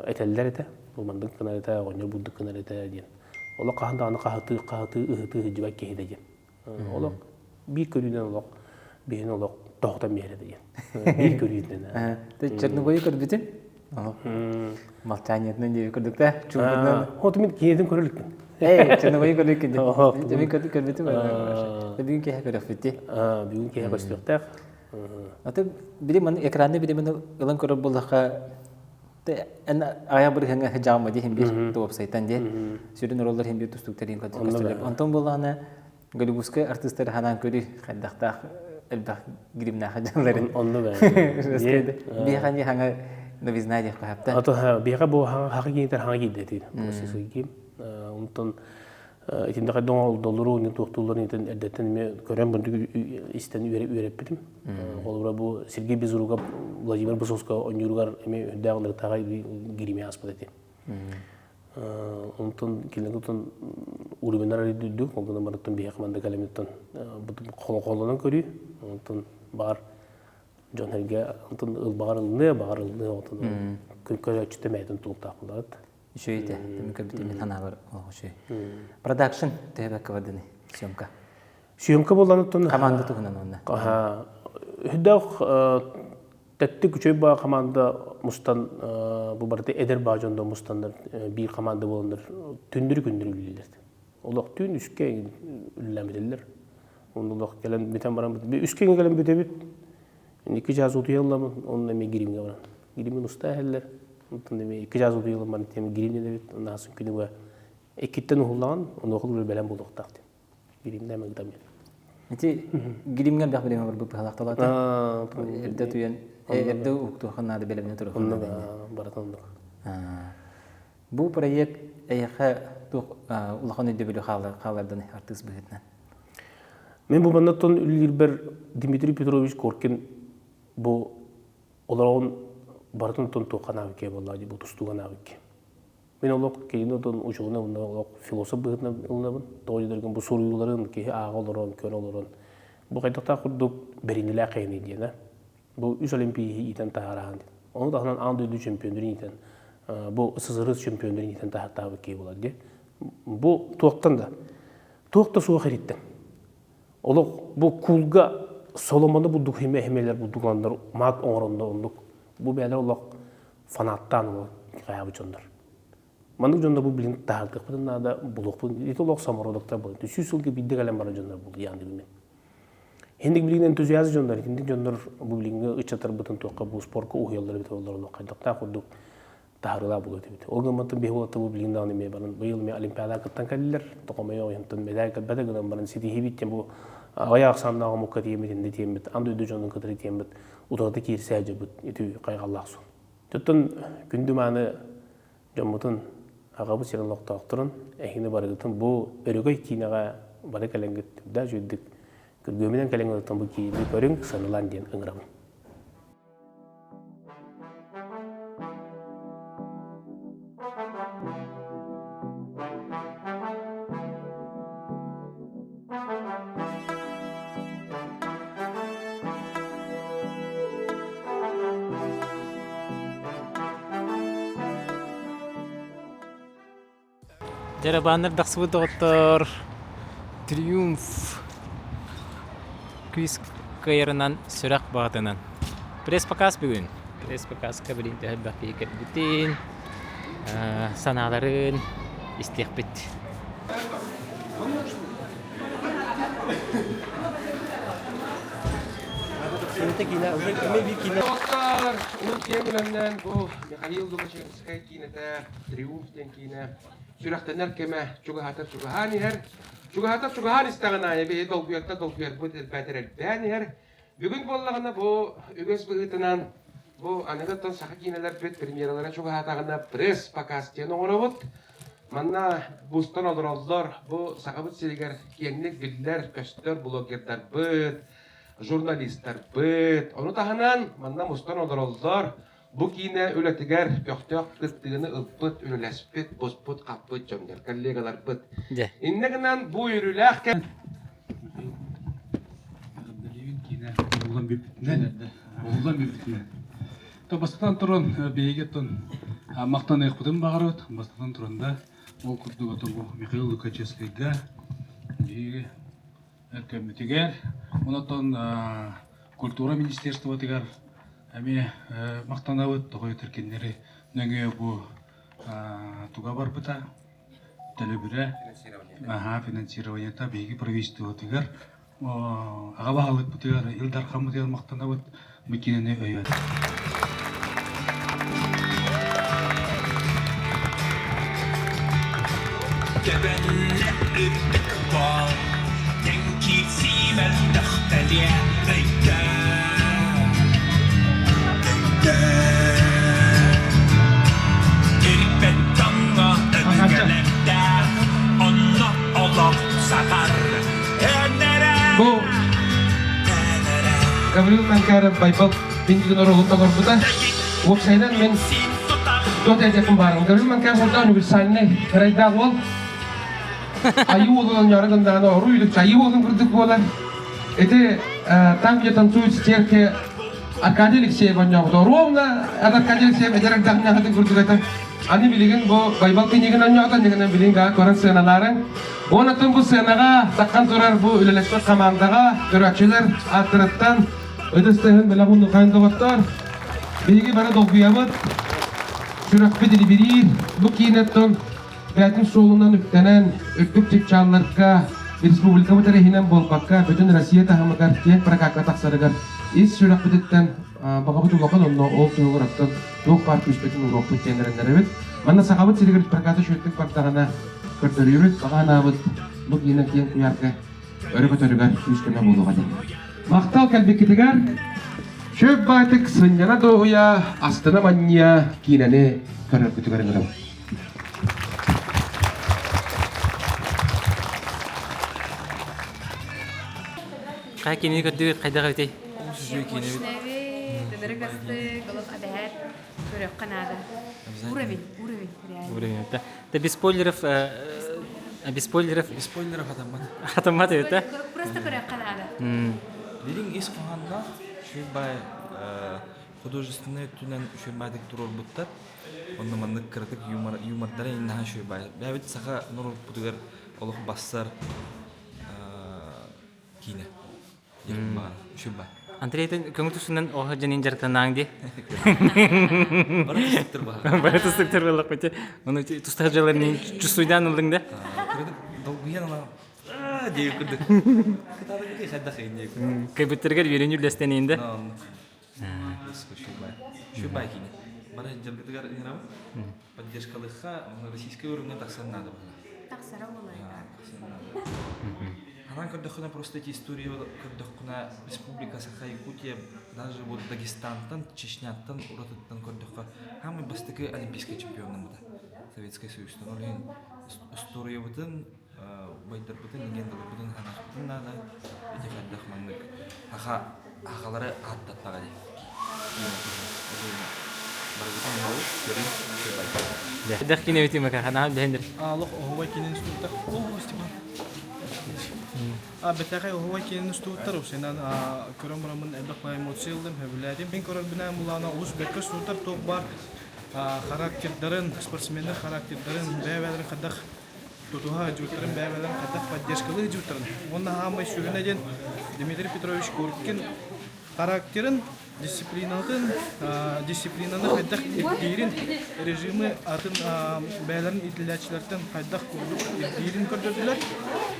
этэллэр этэ. Бу маннык гынар этэ, оҕонньор бурдук гынар этэ диэн. Олох хаһан даҕаны хаһытыы, хаһытыы, ыһытыы сылдьыбат киһи да диэн. Олох биир көрүүнэн олох биһини олох тоһутан биэрэр диэн. Биир көрүүнэн. Чернобыльы көрбүтүм. Молчаниетынан диэби көрдүк да. Чугунан. Хот мин киһитин көрө иликпин. Эй, Чернобыльы көрө иликкин. Мин көрбүтүм. Бүгүн киһи көрөхпүт Бүгүн киһи көстүөхтээх. Аты били маны экранны били маны ылан көрөр буоллахха эн ая бырыһыңа жаама дии химбир туопсайтан дии сүрүн роллар химбир тустуктарын көстөлөр. Онтон буоллаҕына Голливудскай артыыстары ханаан көрүй хайдахтаах элбэх гримнаах дьалларын. Онно бэ. Биэхэ хаҥа новизна диэх хаптан. Ато биэхэ бу хаҥа киинтер хаҥа киирдэ тиир. Сысыгим. Онтон итинде хайдон доллару не туохтуулларын итин эрдэттэн эме көрөн бундук истен үөрэппитим. Холобура бу Сергей Безругов Владимир Высоцкого онньууругар эме үрдээх ынырыктааҕа гриме аспыт этим. Онтон килин уровеннар үрдүк, ол гынан барыттан биһиэхэ манна кэлэмиттэн холонон көрүү, онтон баар дьон эргэ онтон ылбаҕар ылыныа, баҕар ылыныа, онтон көрөөччүтэ мээтин тулуктаах буолаат. Үчүгэй этэ, түмүк көрбүтүм мин санаабар олох үчүгэй. Продакшн төһө бардыны съемка? Съемка буолан оттон команда туһунан уонна. Хүддээх. Тэттик үчүгэй баа команда мустан бу барыта эдэр баа дьондо мустаннар биир команда буоланнар түндүрү күндүрү үлэлииллэр. Олох түүн үскэ үлэлээбитэллэр. Онно олох кэлэн бүтэн баран үскэ кэлэн бүтэбит. Икки чаас утуйалламын, онно эмиэ гримҥэ баран. Гримин уста иһэллэр. Онтон эмиэ икки чаас утуйаллан баран тиэм гримнэнэбит. Онно асын күнүгэ иккиттэн уһуллаҕын, онуоха бэлэм буолуохтаах диэн. Гримнээн ыытам. Ити гримҥэ элбэх билиҥэ барбыт быһалаахталаата. Эрдэ туйан, эрдэ уһуктуохха наада бэлэмнэ туруохха наада. Барытын оннук. Бу проект эйэхэ туох улахан өйдөбүлү хаалардан артыыс быһыытынан? Мен бу маннаттан үлэлиирбэр Дмитрий Петрович Коркин бу олороҕун барытын туохха анаабыкке буолла бу тустууга анаабыкке. Мин олох киһини отон учуонай уонна олох философ быһыытынан ылынабын. Тоҕо диэтэргин бу суруйууларын киһи ааҕа олорон, көрө олорон бу хайдахтаах курдук бэриниилээх киһиний диэн ээ. Бу үс олимпиеһи иитэн таһаараһан диэн. Ону таһынан аан дойду чемпионнарын иитэн бу СССР чемпионнарын иитэн таһаартаабыт киһи буолар дии. Бу туохтан да туох да суох ириттэн. Олох бу куулга соломону бурдук химе химелер бурдук маат оҥоронно оннук. Бу бэйэлэр олох фанаттаан олох хайаабыт дьоннор. Маннык дьоннор бу билин таһаардыахпытын наада, булуохпутун ити олох самородоктар буолан. Сүүс сылга биирдэ кэлэн барар дьоннор булуйаан дибин. Хинник билигин энтузиаст дьоннор, итинник дьоннор бу билиҥҥи ыччаттарбытын туохха бу спорка уһуйаллар эбит олор олох хайдахтаах курдук таһаарыылаах буолуо этибит. Ол гымматтан биһи уолаттар бу билигин даҕаны эмиэ баран быйыл эмиэ Олимпиадаҕа кыттан кэллилэр. Тоҕомойо ойонтон медаль кэлбэтэ гынан баран ситиһиибит диэн бу аҕыйах ахсааннаах омукка тиийэммит иннэ тиийэммит аан дойду дьонун кытары тиийэммит утарыта киирсээ дьыбыт ити хайҕаллаах суол. Оттон күндү мааны дьоммутун аҕабыт сирин олохтоохторун эһигини барыгытын бу өрөгөй киинэҕэ бары кэлэҥҥит үрдээх үчүгэйдик күргүөмүнэн кэлэҥҥит бу киинэни көрүҥ, сыаналаан диэн ыҥырабын. Дьарабааннар тахсыбыт доҕоттор Триумф күүс кыайарынан сүрэх баҕатынан. Пресс-показ бүгүн. Пресс-показка билин төһө элбэх киһи кэлбитин, санааларын истиэхпит. Доҕоттор, улуу киэҥ үлэмнэн бу Михаил Лукачевскай киинэтэ «Триумф» диэн киинэ сүрэхтэнэр кэмэ чугаһаатар чугаһаан иһэр. Чугаһаатар чугаһаан истэҕин аайы биһи долгуйартан долгуйарбыт элбээтэр элбээн иһэр. Бүгүн буоллаҕына бу үгэс быһыытынан бу аныгыттан саха киинэлэрбит премьералара чугаһаатаҕына пресс-показ диэн оҥоробут. Манна бустан олороллор бу Сахабыт сиригэр киэҥник биллэр, көстөр блогердарбыт, журналистарбыт. Ону таһынан манна мустан олороллор бу киинэ үлэтигэр көхтөөх кыттыыны ылбыт, үлэлэспит, буспут-хаппыт дьоннор, коллегаларбыт. Иннэ гынан бу үөрүүлээх кэм киинэ уһуллан бүппүтүнэн уһуллан бүппүтүнэн то бастатан туран биһиги оттон махтаныахпытын баҕарабыт бастатан туран да ол курдук отон бу Михаил Лукачевскайга биһиги өркөммүтүгэр онон культура министерствотыгар эмиэ махтанабыт тоҕо этэр кинилэри нөҥүө бу туга барбыта төлөбүрэ аһаа финансированиета биһиги правительствотыгар аҕа баһылыкпытыгар Ил Дархаммытыгар махтанабыт бу кинини өйөөн Төбөннө үрдүк бол, тэҥ киирсии мөлтөх бэлиэ өйдөөн. Ирбэт тоҥҥо өбүгэлэрдээх, онно олох сатар. Бу Гаврил Манкаров Байбал Пиндигин оруолун толорбута. Уопсайынан мен туот этиэхпин баарым. Гаврил Манкаров урда универсальный ырайдаах уол. Айыы уолун онньоро гындаҕына оруу үдүк айыы уолун курдук буолар. Ити там, где танцуют стерки Аркадий Алексеев онньообута. Ровно Аркадий Алексеев эдэр эрдэҕинээҕитин курдук этэ. Аны билигин бу Байбал кинигин онньоото, иннигинэн билигин гаа көрөн сыаналаарын. Уонна бу сыанаҕа таххан турар бу үлэлэспит хамаандаҕа көрөөччүлэр ааттарыттан ытыс тыаһын бэлэх ууннухайын доҕоттор. Биһиги бары долгуйабыт, сүрэхпит илибириир. Бу киинэттэн бэйэтин суолунан үктэнэн, үрдүк чыпчаалларга республикабыт эрэ иһинэн буолбакка, бүтүн Россия таһымыгар киэҥ прокакка тахсарыгар ис сүрэхпититтэн баҕабыт улахан онно ол туһугар оттон туох баар күүспүтүн уруохпут диэн эрэннэрэбит. Манна Сахабыт сиригэр проката үчүгэйдик бардаҕына көрдөрүүбүт, баҕа санаабыт бу киинэ киэҥ куйаарга өрө көтөрүгэр күүс-көмө буолуоҕа диэн. Махтал кэлбиккитигэр Чөп баайтык сынньана дуоһуйа, астына манньыйа киинэни көрөргүтүгэр ыҥырабын. Хайа кинини көрдүгүт хайдах эбитий? Мощный, дынырык астык, олох эбэһээт көрүөххэ наада. Уровень, уровень, реально. Уровень, да. Да без спойлеров, без спойлеров. Без спойлеров атаммат. Атаммат эбит, да? Просто көрүөххэ наада. Билиҥ ис хоһоонноох үчүгэй художественнай өттүнэн үчүгэй туруорбуттар. Онно маннык кыратык юмор, юмордара наһаа үчүгэй. Бэйэбит саха норуоппутугар олох бассар киинэ. Үчүгэй. Андрейтын көҥүл тустунан оһо дьэнин дьарыктанаң ди. Бары тустуктар баһа. Бары тустуктар буоллах бити. Оны тустар дьаларын чувствуйдан ылдың да. Долгуйан ала диye курдук. Кытаадыгы хайдах инде. Кайбыттаргар үйренүү үлэстен инде. Шубай кини. Бары дьаргытыгар ыҥырабын. Поддержкалыхха российскай уровня тахсан надо было. Тахсара буолар. Анан көрдөххүнэ просто эти истории көрдөххүнэ Республика Саха Якутия даже вот Дагестантан, Чечняттан уратыттан көрдөххө самый бастакы олимпийский чемпионнаммыта Советский Союзтан. Ол иһин историябытын, убайдарбытын, легендаларбытын ханаахпытын наада. Ити хайдах маннык аха ахалары ааттаттаҕа дии. Хайдах кине бити мака ханаан бэһендер. Алох оһуой кинин устуттар. О, Степан. А бэтэхэй оһуой кинин устуттар усенан көрөн бараммын элбэх эмоция ыллым, хөбүлээтим. Мин көрөрбүнэн булаана олус бэккэ устуттар туох баар характердарын, спортсменнар характердарын, бэйэ-бэйэлэрин хайдах тутуһа дьуттарын бэйэ-бэйэлэрин хайдах поддержкалыы дьуттарын. Уонна хаамай сүрүнэ диэн Дмитрий Петрович Коркин характерын, дисциплинатын, дисциплинаны хайдах ирдиирин, режимы атын бэйэлэрин иитиллээччилэртэн хайдах курдук ирдиирин көрдөрдүлэр.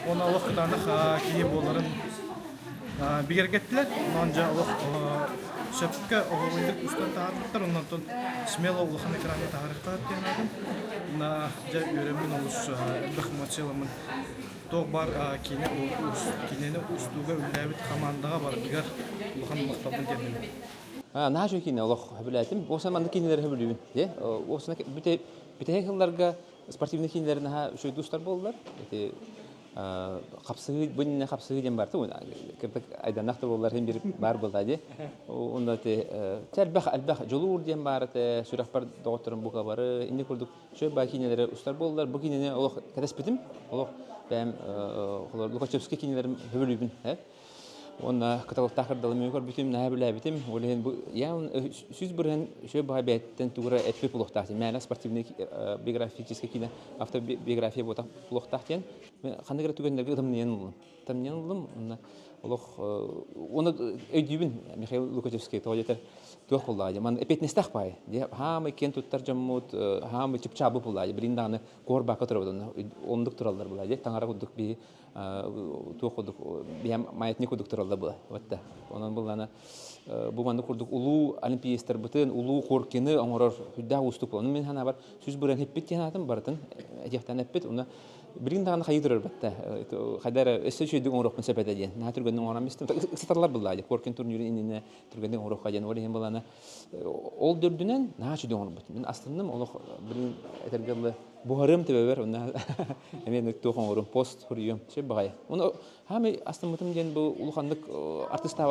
Уонна олох кытаанах киһи буоларын бигэргэттилэр. Онон дьэ олох сөпкө оһуобайдык устан таһаарбыттар. Оннортон смело улахан экраҥҥа таһаарыахтаах диэн аатым. Дьэ үөрэммин олус элбэх эмоцияламмын Туох баар киинэ киинэни устууга үлэлээбит хамаандаҕа барытыгар улахан махталбын тиэрдэбин. Наһаа үчүгэй киинэ олох сөбүлээтим. Уопсайынан маннык киинэлэри сөбүлүүбүн. Уопсайынан бүтэһик сылларга спортивнай киинэлэр наһаа үчүгэй устар буоллар. Ити хапсыһыы бу иннинэ хапсыһыы диэн бар кырдык айданах да буоллар иһин бир баар буолла дии. Онно ити элбэх элбэх дьулуур диэн баар этэ сүрэхпэр доҕотторум бука бары инник курдук Үчүгэй баа киинэлэри устар буоллар, бу киинэни олох кэтэспитим. Олох бэйэм Лукачевский киинэлэрин сөбүлүүбүн. Уонна кыталыктаах кырдалым көрбүтүм, наһаа билээбитим. Ол иһин бу 100% үчүгэй баҕа бэйэттэн тугура эппит булуохтаах диэн. Мээнэ спортивный биографическай киинэ автобиография буолуохтаах диэн. Ханнык эрэ түгэннэргэ ытамныйан ыллым. Ытамныйан ыллым. Уонна олох уонна өйдүүбүн Михаил Лукачевский тоҕо диэтэр туох буоллаҕа дии манна эпиэтинэстээх баай дии хаамай киэн туттар дьоммут хаамай чыпчаабы буоллаҕа дии билигин даҕаны куорбаакка турабыт онно оннук тураллар буоллаҕа дии таҥара курдук биһи туох курдук биһэм маятник курдук тураллар була вот онон буоллаана бу маннык курдук улуу олимпиецтарбытын улуу Коркины оҥорор сүрдээх уустук буолла мин санаабар 100% хиппит диэн аатым барытын этиэхтээн эппит уонна Билигин даҕаны хайыы турар батта. Хайда эрэ өссө үчүгэйдик оҥоруохпун сөп этэ диэн. Наһаа түргэнник оҥорон истим. Ыксаталлар буллаа дии. Коркин турнирын иннинэ түргэнник оҥоруохха диэн. Ол иһин былаана ол дөрдүнэн наһаа үчүгэй оҥорбут. Мин астынным. Олох билигин этэргэ дылы буһарыам төбөбөр онно эмиэ туох оҥорум пост суруйуом. Сөп баҕайы. Оны хаамай астыммытым диэн бу улаханнык артыста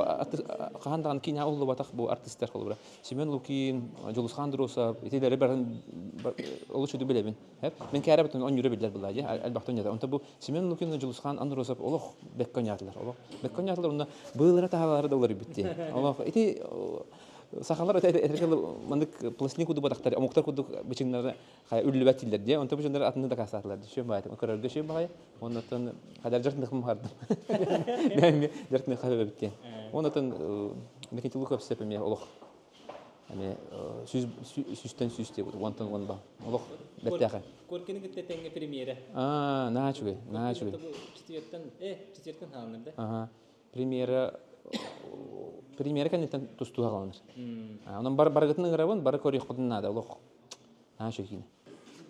хаһан даҕаны киинэҕэ уһуллубатах бу артыстар холобура. Семен Лукин, Дьулусхан Андросов итилэри барын олус үчүгэй билэбин. Мин кээрэбитин онньура биллэр была дии, элбэхтэн онньута. Онто бу Семен Лукин Дьулусхан Андросов олох бэккэ онньаатылар. Олох бэккэ онньаатылар уонна быылара таһалара да уларыйбыт дии. Олох ити сахалар этэргэ маннык пластинка курдук батахтар, омуктар курдук бычыҥнары үллүбэт дииллэр дии. Онто бычыҥнары атыны дакаастаатылар. Шөм баайы көрөргө шөм баайы. Оннотон хадар жартыныхым хардым. Мен жартыныха бэбиттен. Оннотон Михаил Луков сепеме олох. Эми сүүстэн сүүс диэбит, уонтан уон ба. Олох бэртээхэй. Коркины кытта тэҥҥэ премьера. Аа, наһаа үчүгэй, наһаа үчүгэй. Четвертан, четвертан хаалынар да? Аха. Премьера премьера кэнниттэн тустуу хаалынар. Онон бар барыгытын ыҥырабын, бары көрүөххүтүн наада, олох наһаа үчүгэй киинэ.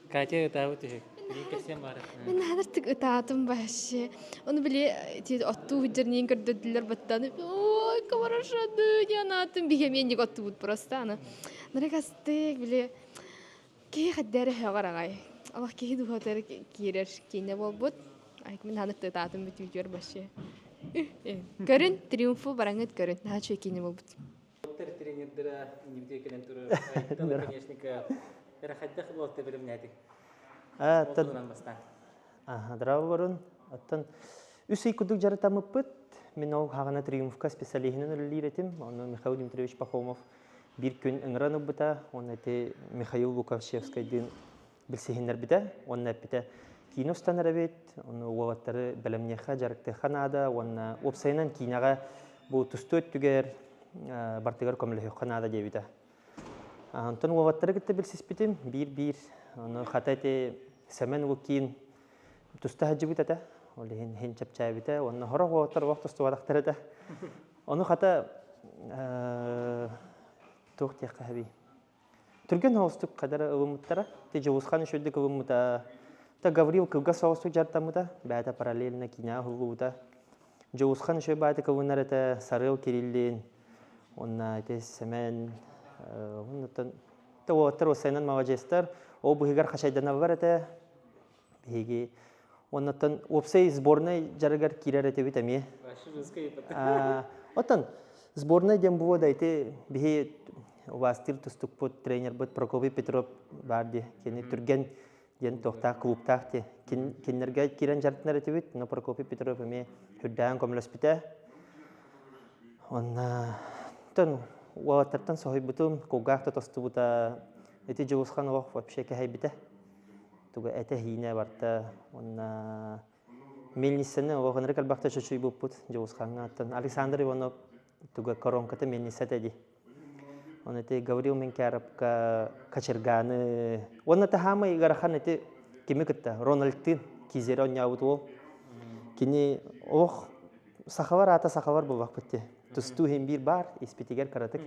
Катя ытаабыт үһү. Мин кэпсиэм баара. Мин наһаатык ытаатым вообще. Ону били ти оттуу сылдьар көрдөрдүлэр баттан. Ой, хорошо, диэн аатым биһэмиэнник оттубут просто аны. Нарыгастык били киһи хаддары хөҕөр аҕай. Олох киһи духатар киирэр киинэ буолбут. Ай, мин ханык ытаатым бүтүүтүөр вообще. Көрүн, триумфу бараҥыт көрүн. Наһаа үчүгэй киинэ буолбут. Тренердара иннибитигэр кэлэн турар. Айтал, конечно, эрэ хайдах буолта бэлэмнээтиҥ? Ол бастаан. Здравый Оттон үс ый курдук дьарытаммыппыт. Мин ол хаҕана Триумфка специалиһинэн үлэлиир этим. Онно Михаил Дмитриевич Пахомов биир күн ыҥыран ылбыта. Уонна ити Михаил Луковчевскайдыын билсиһиннэрбитэ. Уонна эппитэ киинэ устан эрэбит, ону уолаттары бэлэмниэххэ, дьарыктыахха наада уонна уопсайынан киинэҕэ бу тустуу өттүгэр бартыгар көмөлөһүөххэ наада диэбитэ. Онтон уолаттары кытта билсиспитим биир-биир. Ону хата ити Сэмэн Лукин туста сылдьыбыт этэ. Ол иһин иһин чэпчээбитэ. Уонна сорох уолаттар олох тустубатахтар этэ. Ону хата туох диэххэ сөбүй? Түргэн соҕустук хадара ылыммыттара. Ти Дьулусхан үчүгдүк ылыммыта. Та Гаврил кылгас соҕустук дьарыктаммыта. Бэйэтэ параллельно киинэҕэ уһуллубута. Дьулусхан үчүгэй баайдык ылынар этэ. Сарыал Кириллин уонна ити Сэмэн оннуттан та уолаттар уоссайынан маладьыастар. Ол быһыгар хачайданаллар этэ. Биһиги оннуттан уопсай сборнай дьарыгар киирэр этибит эмиэ. Оттон сборнай диэн буо да ити биһи убаастыыр тустукпут тренербит Прокопий Петров баар дии. Кини түргэн диэн туохтаах клубтаах дии. Кинилэргэ киирэн дьарыктанар этибит, но Прокопий Петров эмиэ үрдээн көмөлөспүтэ. Онна тон уолаттартан соһуйбутум, кулгаах да тостубута. Ити Дьулусхан олох вообще кэһэйбитэ. Туга этэ-иинэ барта. Уонна мельницаны олох ынырык элбэхтэ чочуйбуппут Дьулусхаҥҥа. Оттон Александр Иванов туга коронката мельница этэ дии. Оны ити Гаврил Менкяровка кочерганы уонна таһаамай ыарахан ити кими кытта Рональдтыын кизери оонньообут уол. Кини олох сахалар аата сахалар буолбаппыт дии. Тустуу иһин биир баар, испитигэр кыратык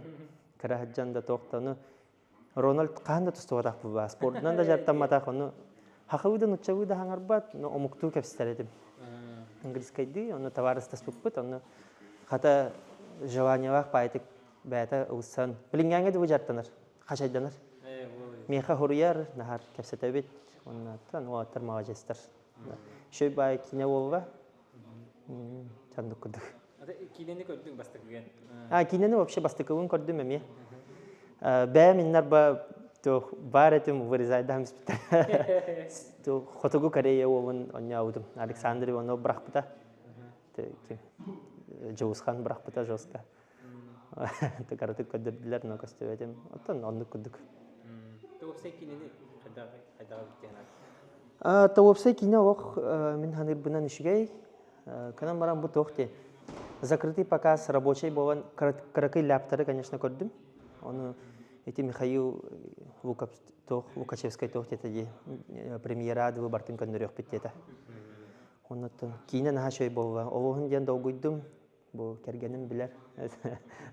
кыра сылдьан да туохтану Рональд хаһан да тустубатах буолбаа, спордунан да дьарыктамматах, ону хахылыы да нуччалыы да хаҥарбат, но омуктуу кэпсэтэр этим. Английскайдыы, онно табаарыстаспыппыт, онно хата желаниелаах баайтык бэйэтэ ылсан, билиҥҥээҥҥэ дылы дьарыктанар, хачайданар. Миэхэ хоруйар, наһаар кэпсэтэбит, оннуттан уолаттар маладьыастар. Үчүгэй баай киинэ буолла, чандык курдук. Киинэни көрдүҥ бастакыгын? А, киинэни вообще бастакыбын көрдүм эмиэ. Бэйэм иннар ба баар этим вырезайдаһым испиттэр. Хотугу Корея уолун онньообутум. Александр Иванов бырахпыта. Дьулусхан бырахпыта жестко. Тыкарытык көрдөрдүлэр, но көстүбэтим. Оттон оннук курдук. Уопсай киинэни хайдаҕа бүттүһэн? Уопсай киинэ олох мин саныырбынан үчүгэй. Кынан баран бу туох дии. Закрытый показ рабочий буолан кыракый ляптары, конечно, көрдүм. Ону ити Михаил Лукачевскай туох диэтэ дии премьера дылы бартын көннөрүөхпүт диэтэ. Оннуттан киинэ наһаа үчүгэй буолла. Олуһун диэн долгуйдум. Бу кэргэним билэр.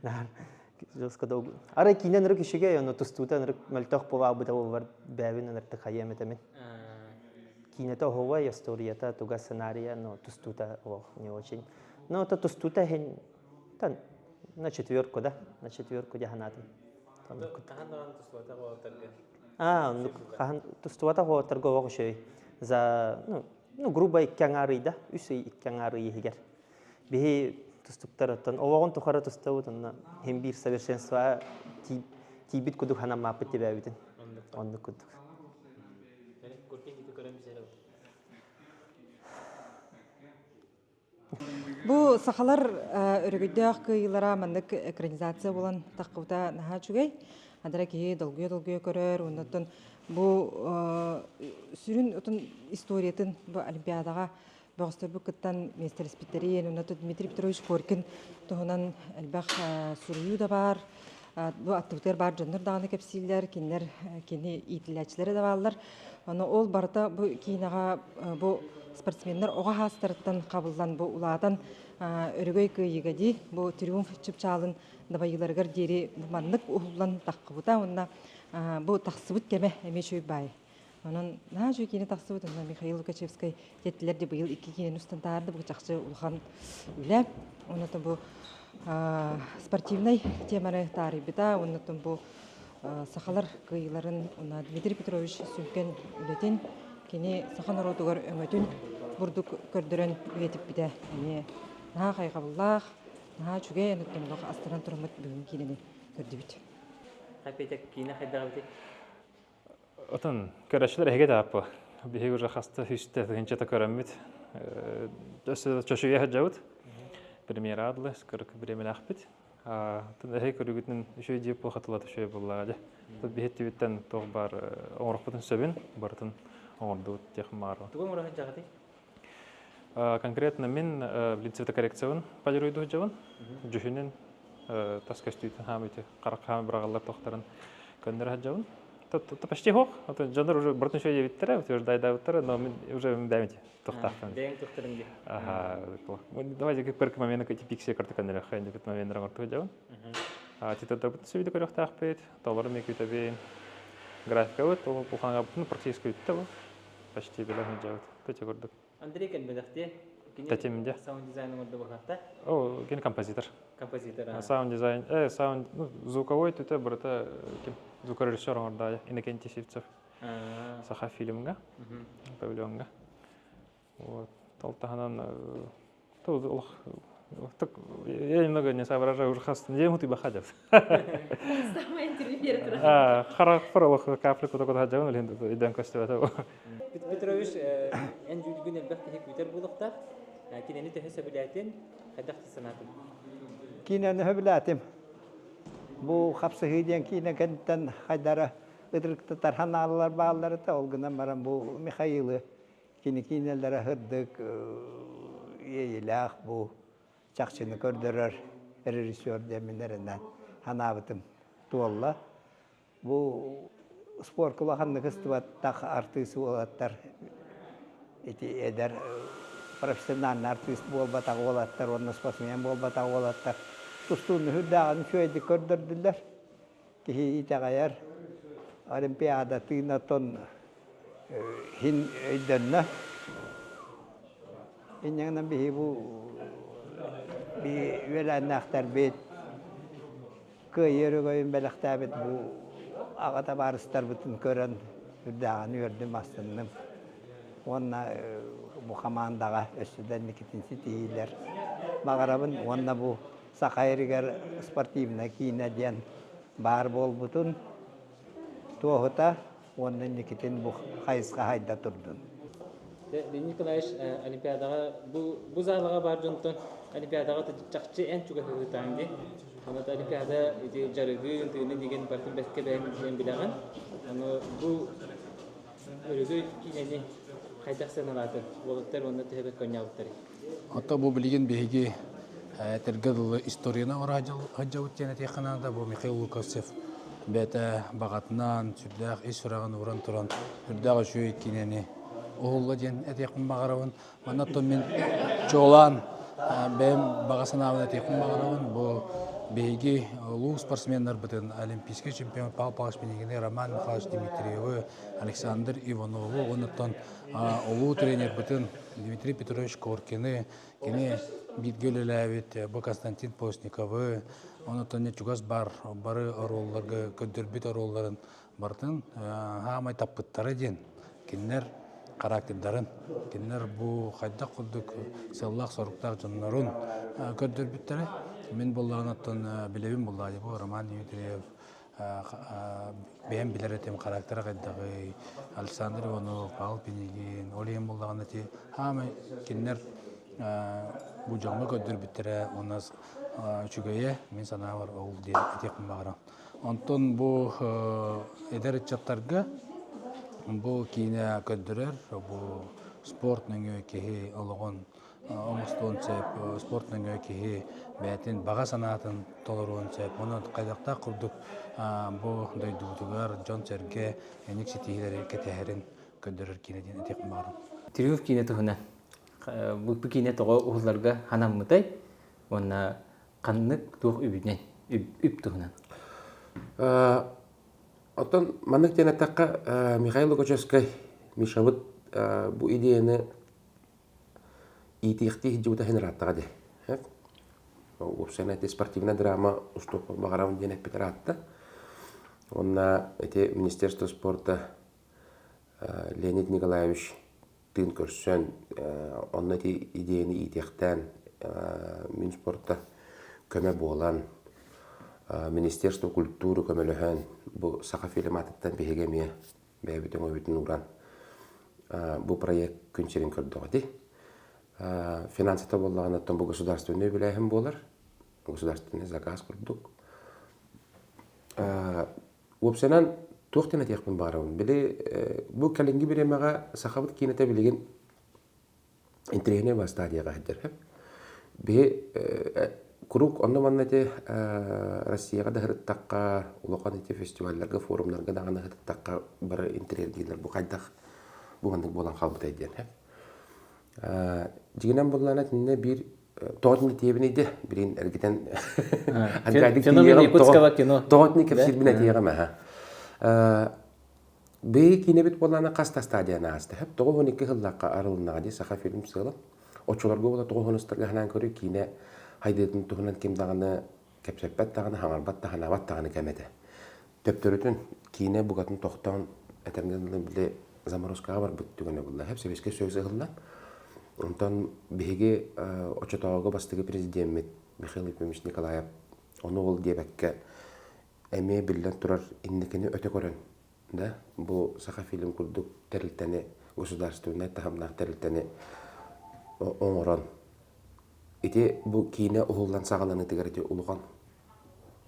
Наһаа жестко долгу. Арай киинэ ынырык үчүгэй, ону тустуута ынырык мөлтөх буолаабыта буоллар бэйэбин ыныртык хайыам этэмин. Киинэтэ оһуобай, историята, туга сценария, но тустуута олох не очень. Но это тустуута иһин на четверку да, на четверку дьэ санаатым. Хаһан даҕаны тустубатах уолаттарга? Аа, оннук хаһан тустубатах уолаттарга олох үчүгэй. За, ну, грубо икки аҥаар ыйда, үс ый икки аҥаар ый иһигэр. Биһи тустуктар оттон олоҕун тухары тустабыт, онно хим биир совершенство тиийбит кудук ханаммааппыт тибээбитин. Оннук курдук. Бу сахалар өрөгөйдөөх кыайыылара маннык экранизация буолан таххыбыта наһаа үчүгэй. Адара киһи долгуйа-долгуйа көрөр, оннуттан бу сүрүн отун историятын бу Олимпиадаҕа бөҕөстөрбүт кыттан миэстэлэспиттэрин, оннуттан Дмитрий Петрович Коркин туһунан элбэх суруйуу да баар. Бу аттыбытыгар баар дьоннор даҕаны кэпсииллэр, кинилэр кини иитиллээччилэрэ да бааллар. Ону ол барыта бу киинэҕэ бу спортсменнар оҕо хаастарыттан хабыллан бу улаатан өрөгөй кыайыыга дии бу триумф чыпчаалын дабайыыларыгар диэри маннык уһуллан таххыбыта уонна бу тахсыбыт кэмэ эмиэ үчүгэй баай. Онон наһаа үчүгэй киинэ тахсыбыт уонна Михаил Лукачевскай тиэттилэр де быйыл икки киинэни устан таһаарда бу чахчы улахан үлэ. Онон бу спортивнай теманы таарыйбыта уонна бу сахалар кыайыыларын уонна Дмитрий Петрович сүҥкэн үлэтин кини саха норуотугар өҥөтүн бурдук көрдөрөн үйэтиппитэ эмиэ наһаа хайҕабыллаах, наһаа үчүгэй онуттан астынан тураммыт бүгүн киинэни көрдүбүт. Хаппета киинэ хайдах эбитий? Отон көрөөччүлэр эһиги тааппы. Биһиги уже хаста үстэ тыһынчата көрөммүт. Өссө чочуйа сылдьабыт. Премьера адлы скорок бириэмэлээхпит. Тын эһи көрүгүтүн үчүгэй диэп бу хатылата үчүгэй буоллаҕа дьэ. Тут биһиттибиттэн туох бар оҥорохпутун сөбүн барытын оҥордубут диэх маарва. Тугу оҥоро сылдьаҕытый? Конкретно мин блин цветокоррекциябын полируйду сылдьабын. Дьүһүнүн тас көстүүтүн хаамыйты харах хаамы быраҕаллар тохтарын көннөрө сылдьабын. То почти хох. Дьоннор уже бұрын еще диэбиттэрэ, утверждайдаабыттара, но мин уже бэйэм тохтаахпын. Бэйэҥ тохторун дии. Ага, давайте бір момент пикси карта көннөрөххө индикет момент оҥорту сылдьабын. Титурдарбытын сүбүдү көрүөхтаахпыт, толору мекүтэбин. Графикабыт, ол улханабытын практически үттэ бу. Почти билэ сылдьабыт. Төтө курдук. Андрей кэлбэтэхтиэ. Татим дьэ. Саунд дизайн оҥордо быһаахта. О, кини композитор. Композитор. Саунд дизайн, саунд, ну, звуковой түтэ барыта ким звукорежиссер оҥордо Иннокентий Сивцев. Саха фильмҥа, павильоҥҥа. Вот. Ол таһынан я немного не соображаю уже хас неделю ты бахадев. Самое интервью Харахпар олох капли кута кута хаджабын илин иден көстүбэтэ. Петрович, эн дьүүлгүн элбэх киһи күүтэр буолуохтаах. Кинини төһө сөбүлээтин, хайдах санаатын? Киинэни сөбүлээтим. Бу хапсыһыы диэн киинэ кэнниттэн хайдара ытырыктатар ханааллар бааллар этэ. Ол гынан баран бу Михаилы кини киинэлэрэ сырдык иэйилээх бу чахчыны көрдөрөр режиссер диэммин эрэнэн санаабытым туолла. Бу спорка улаханнык ыстыбаттах артыыс уолаттар ити эдэр профессиональный артыыс буолбатах уолаттар уонна спортсмен буолбатах уолаттар тустууну үрдээҕин үчүгэйдик көрдөрдүлэр. Киһи итэҕэйэр Олимпиада тыынатон иһин өйдөннө. Инньэ гынан биһи бу би үөлээннээхтэрбит кыайыы өрөгөйүн бэлэхтээбит бу аҕа табаарыстарбытын көрөн үрдээҕин үөрдүм, астынным. Уонна бу хамаандаҕа өссө да инникитин ситиһиилэр баҕарабын уонна бу Саха сиригэр спортивнай киинэ диэн баар буолбутун туоһута уонна инникитин бу хайысха хайда турдун. Леонид Николаевич, Олимпиадаҕа бу бу залаҕа баар дьонтон Олимпиадаҕа чахчы эн чугаһыытаан дии. Онон Олимпиада ити дьарыгын, тыынын игин барытын бэркэ бэйэҥ билэҕин. Аны бу өрөгөй киинэни хайдах сыаналаатын? Уолаттар уонна төһө бэркэ оонньообуттарый? Ото бу билигин биһиги этэргэ дылы историяны оҥоро сылдьабыт диэн этиэххэ наада. Бу Михаил Луковцев бэйэтэ баҕатынан, сүрдээх ис сүрэҕин ууран туран, сүрдээх үчүгэй киинэни уһулла диэн этиэхпин баҕарабын. Манна оттон мин чуолаан бэйэм баҕа санаабын этиэхпин баҕарабын. Бу биһиги улуу спортсменнарбытын олимпийский чемпион Павел Павлович Пинигини, Роман Михайлович Дмитриевы, Александр Иванову уонна улуу тренербытын Дмитрий Петрович Коркины, кини бииргэ үлэлээбит бу Константин Постниковы, онон чугас бар бары оруолларга көрдөрбүт оруолларын барытын хаамай таппыттара диэн кинилэр характердарын, кинилэр бу хайдах курдук сыаллаах-соруктаах дьоннорун көрдөрбүттэрэ. Мин буоллаҕына оттон билэбин буоллаҕа бу Роман Дмитриев бэйэм билэр этим характера хайдаҕый, Александр Иванов, Павел Пинигин, ол иһин буоллаҕына ити хаамай кинилэр бу дьоҥҥо көрдөрбүттэрэ уонна үчүгэйэ мин санаабар ол диэн этиэхпин баҕарам. Онтон бу эдэр ыччаттарга бу киинэ көрдөрөр, бу спорт нөҥүө киһи олоҕун оҥостуон сөп, спорт нөҥүө киһи бэйэтин баҕа санаатын толоруон сөп. Онон хайдахтаах курдук бу дойдубутугар дьон-сэргэ инник ситиһиилэри кэтэһэрин көрдөрөр киинэ диэн этиэхпин баҕарабын. Триумф киинэ туһунан бу киинэ тоҕо уһулларга ханаммытай уонна ханнык туох үбүнэн үп туһунан? Оттон маннык диэн эттэххэ, Михаил Лукачевскай Мишабыт бу идеяны иитиэхтии сылдьыбыта иһин ырааттаҕа дии. Уопсайынан ити спортивнай драма устуоппун баҕарабын диэн эппит ыраатта. Уонна ити Министерство спорта Леонид Николаевич тыын көрсөн, онно ити идеяны иитиэхтээн мин спорта көмө буолан, Министерство культуры көмөлөһөн, бу Саха фильм аатыттан биһиги эмиэ бэйэбит өҥөбүтүн ууран бу проект күн сирин көрдөҕө дии. Финансата буоллаҕына, оттон бу государственный үбүлээһин буолар, государственный заказ курдук. Уопсайынан, туох диэн этиэхпин баҕарабын. Били бу кэлиҥҥи бириэмэҕэ сахабыт киинэтэ билигин интэриэһинэй ба стадияҕа сылдьар. Биһи куруук онно-манна ити Россияҕа да сырыттахха, улахан ити фестивалларга, форумнарга даҕаны сырыттахха бары интэриэһиргииллэр бу хайдах бу маннык буолан хаалбытай диэн. Дьиҥинэн буоллаҕына итиннэ биир тоҕо тиэбиний де билин эргитэн Феномен якутского кино. Тоҕо кэпсиирбин этиэҕим аха. Бэйи киинэбит буоллаана хас да стадияны ааста. Хөп 92 сыллаахха арылыннаҕа дии саха фильм сыала. Оччолорго буола тоҕо хонустарга ханаан көрүү киинэ хайдыытын туһунан ким даҕаны кэпсэппэт даҕаны, хаҥарбат да, ханаабат даҕаны кэм этэ. Төптөрүтүн киинэ букатын тохтоон этэргэ дылы били заморозкаҕа барбыт түгэнэ буолла. Хөп Советскай Союз ыһыллан. Онтон биһиги оччотооҕуга бастакы президеммит Михаил Ефимович Николаев ону ол диэбэккэ эмиэ биллэн турар инникини өтө көрөн да бу Сахафильм курдук тэрилтэни государственнай таһымнаах тэрилтэни оҥорон ити бу киинэ уһуллан саҕаланыытыгар ити улахан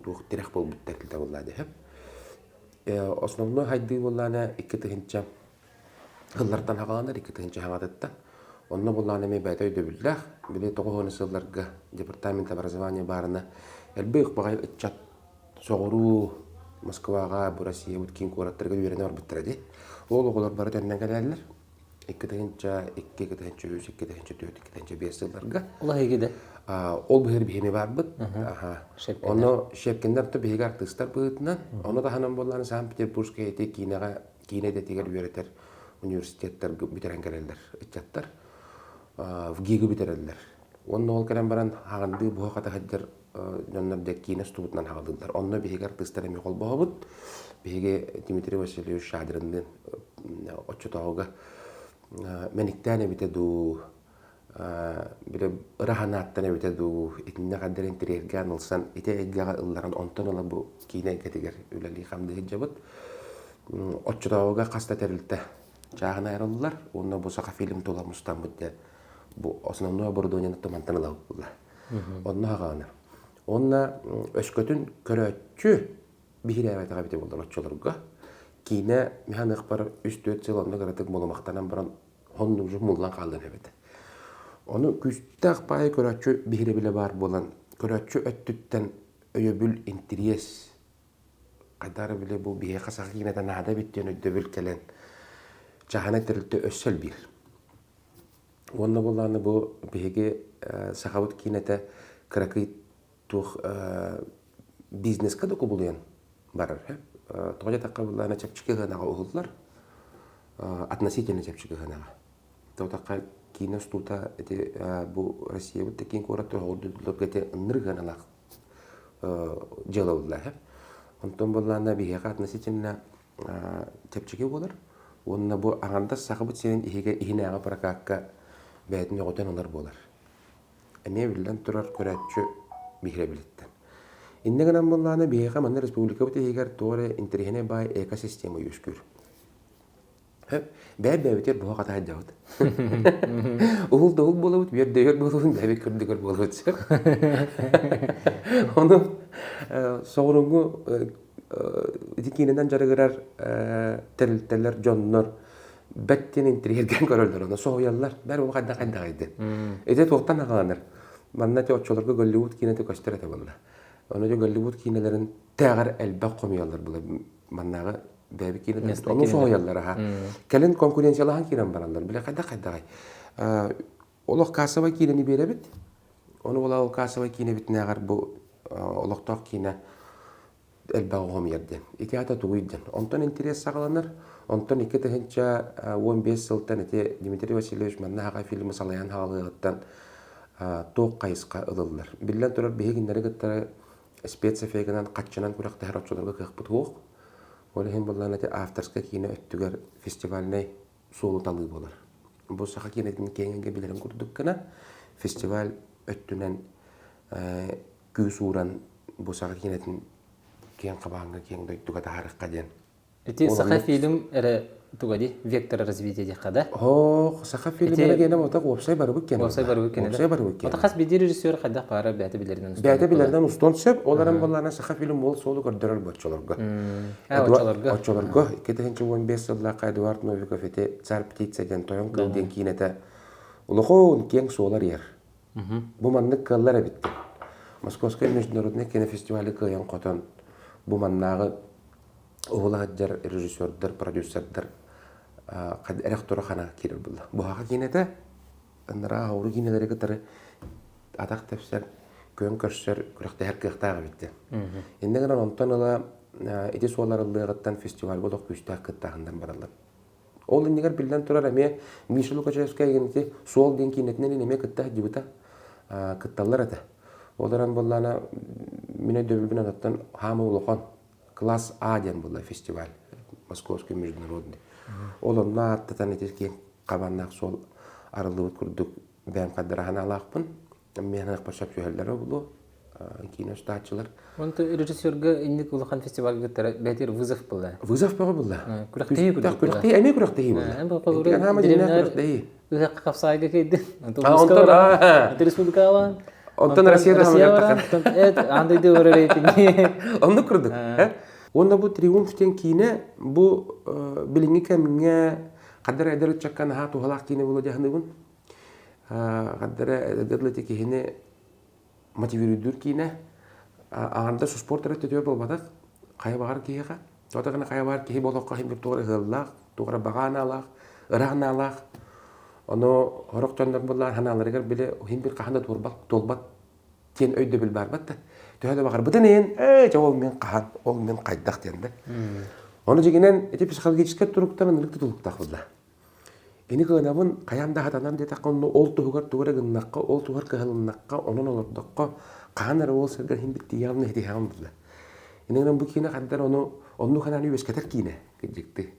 туох тирэх буолбут тэрилтэ буолла дэһэп основной хайдыы буоллаана 2000 сыллартан хаҕаланар 2000 хаҥатыттан онно буоллаана эмиэ бэйэтэ өйдөбүллээх били тоҕус сылларга департамент образования баарына элбэх баҕайы ыччат соҕуруу Москваҕа, бу Россиябыт киин куораттарыгар үөрэнэ барбыттара дии. Ол оҕолор бары төннөн кэлэллэр. 2002, 2003, 2004, 2005 сылларга. Ол эһиги да? Ол быһыр биһини барбыт. Ону Щепкиннэр то биһиги артыыстар быһыытынан, ону таһынан буоллаан Санкт-Петербургскай ити киинэҕэ киинэ идэтигэр үөрэтэр университеттарга бүтэрэн кэлэллэр ыччаттар. ВГИГы бүтэрэллэр. Уонна ол кэлэн баран хаҕандыы буһа-хата сылдьар дьоннор дьэ киинэ устубутунан хаҕалыыллар. Онно биһиги артыыстар эмиэ холбоһобут. Биһиги Дмитрий Васильевич Шадринныын оччотооҕуга мэниктээн эбитэ дуу, били ыраһанааттан эбитэ дуу, итиннэ ханна интэриэһиргээн ылсан ити эйгэҕэ ылларан онтон ыла бу киинэ эйгэтигэр үлэлии-хамныы сылдьабыт. Оччотооҕуга хас да тэрилтэ чааһынай арыллар уонна бу Сахафильм тула мустаммыт дьэ бу основной оборудованиены тумантан ылабыт Онно хаҕаанар. Уонна өскөтүн көрөөччү биһирээбэтэҕэ эбитэ буоллар оччолорго киинэ механыахпар үс-түөрт сыл онно кыратык мулумахтанан баран хоннук уже муллан хааллан эбит. Ону күүстээх баайы көрөөччү биһирэбилэ баар буолан көрөөччү өттүттэн өйөбүл интириэс хайдах эрэ били бу биһиэхэ саха киинэтэ наада эбит диэн өйдөбүл кэлэн чааһынай тэрилтэ өссө элбиир. Уонна буоллаҕына бу биһиги сахабыт киинэтэ кыракый туох бизнеска да кубулуйан барар. Тоҕо диэтэххэ буоллаҕына чэпчэки сыанаҕа уһуллар, относительно чэпчэки сыанаҕа. Тоҕо киинэ устуута ити бу Россиябыт да киин куораттар оҕурдулларга ити ынныр сыаналаах дьыала буолла. Онтон буоллаҕына биһиэхэ относительно чэпчэки буолар. Уонна бу аҥардас Сахабыт сирин иһигэр иһинээҕи прокакка бэйэтин өҕүтэн ылар буолар. Эмиэ биллэн турар көрөөччү биһирэбилиттэн. Иннэ гынан буоллаҕына биһиэхэ манна республикабыт иһигэр туох эрэ интэриэһинэй баай экосистема үөскүүр. Бэйэ-бэйэбитигэр буһа хата сылдьабыт. Уһул да уһул буолабыт, үөр да үөр буолабыт, бэйэбит көрдүгэр буолабыт. Ону соҕурууҥҥу ити киинэнэн дьарыгырар тэрилтэлэр, дьоннор. Бэт диэн интириэһиргээн көрөллөр, ону соһуйаллар. Бэр ол хайдах хайдаҕай диэн. Ити туохтан аҕаланар? Манна ити оччолорго Голливуд киинэтэ көстөр этэ буолла. Ону ити Голливуд киинэлэрин тээҕэр элбэх хомуйаллар була маннааҕы бэйэбит киинэлэрбит. Ону соһуйаллар аха. Кэлин конкуренциялаһан киирэн бараллар. Бile хайдах хайдаҕай? Олох кассовай киинэни биэрэбит. Ону була ол кассовай киинэбитинээҕэр бу олохтоох киинэ элбэх оҕом диэн. Ити аата тугуй диэн. Онтон интэриэс саҕаланар. Онтон 2015 сылтан ити Дмитрий Васильевич манна аҕай фильмы салайан хаалыаҕыттан туох хайысха ылыллар. Биллэн турар, биһиги кинилэри кытта спецэффегынан хаччынан күрэхтэһэр оччолорго кыахпыт суох. Ол иһин буоллаҕына ити авторскай киинэ өттүгэр фестивальнай суолу талыы буолар. Бу саха киинэтин киэҥ билэрин курдук гына фестиваль өттүнэн күүс ууран бу саха киинэтин киэҥ хабааҥҥа киэҥ дойдуга таһаарыахха диэн. Ити саха фильм эрэ туга ди вектор развития диэххэ да? Ох, саха фильм эрэ гиэнэ мотох уопсай барыбыт киэнэ. Уопсай барыбыт киэнэ. Уопсай барыбыт киэнэ. Ото хас биирдии режиссер хайдах баара бэйэтэ билэринэн устуон. Бэйэтэ билэринэн устуон сөп. Ол эрэн буоллаҕына саха фильм ол суолу көрдөрөр бу оччолорго. Оччолорго. Оччолорго 2015 сыллаахха Эдуард Новиков ити Царь птица диэн тойон кыыл диэн киинэтэ улахан киэҥ суолар иһэр. Бу маннык кыаллар эбит. Московскай международный кинофестивалы кыайан хотон бу маннааҕы уһула сылдьар режиссердар, продюсердар эрэх-турах хана киирэр буолла. Буһаха киинэтэ ыныраа ауру киинэлэри кытары атах тэпсэр, күөн көрсөр, күрэхтэһэр кыахтаах эбит диэн. Иннэ гынан онтон ыла ити суол арыллыаҕыттан фестивальга олох күүстээх кыттааһыннар бараллар. Ол иннигэр биллэн турар эмиэ Миша Лукачевскай ити суол диэн киинэтинэн эмиэ кытта сылдьыбыта, кытталлар этэ. Ол эрэн буоллаана мин өйдөбүлбүн аттан хаамы улахан класс А диэн буолла фестиваль Московский международный. Ол онно ааттатан ити киэҥ хабаннаах суол арыллыбыт курдук бэйэм хаддараһан алаахпын. Миэхэ сөп түһэллэрэ буолуо киинэ устааччылар. Онто режиссерга инник улахан фестивальга кыттара бээтир вызов была. Вызов бөҕө буолла. Күрэхтэһии курдук. Күрэхтэһии эмиэ күрэхтэһии буолла. Хаама дьиҥнээх күрэхтэһии. Ыһыахха хапсаайга киирдин. Онтон республикаҕа Онтон Россия Аан дойду рейтинги. Оннук курдук. Уонна бу Триумф диэн киинэ бу билиҥҥи кэмҥэ хаддар эдэр ыччакка наһаа туһалаах киинэ буолуо дьаһаныбын. Хаддара эдэр киһини мотивируйдуур киинэ аҥардас спорт эрэ өттүгэр буолбатах хайа баҕар киһиэхэ тоҕо гына хайа баҕар киһи болоххо иһин туох эрэ ыаллаах туох эрэ баҕа анаалаах ыра анаалаах ону сорох дьоннор буоллаҕына санааларыгар били иһин бир хаһан да туолбат туолбат диэн өйдөбүл баарбат да төһө да баҕарбытын иһин ээ дьэ ол мин хаһан ол мин хайдах диэн да ону дьиҥинэн ити психологическай туруктан ынырык тутулуктаах буолла Ини кыанабын хайаан да хатанан диэтэххэ онно ол туһугар тугу эрэ гыннахха, ол туһугар кыһалыннахха, онон олордоххо, хаһан эрэ ол сиргэр иһин тиийэҕин итиһэҕин булла. Ини гынан бу киинэ хайдар ону оннук ханааны үөскэтэр киинэ кырдьыкты.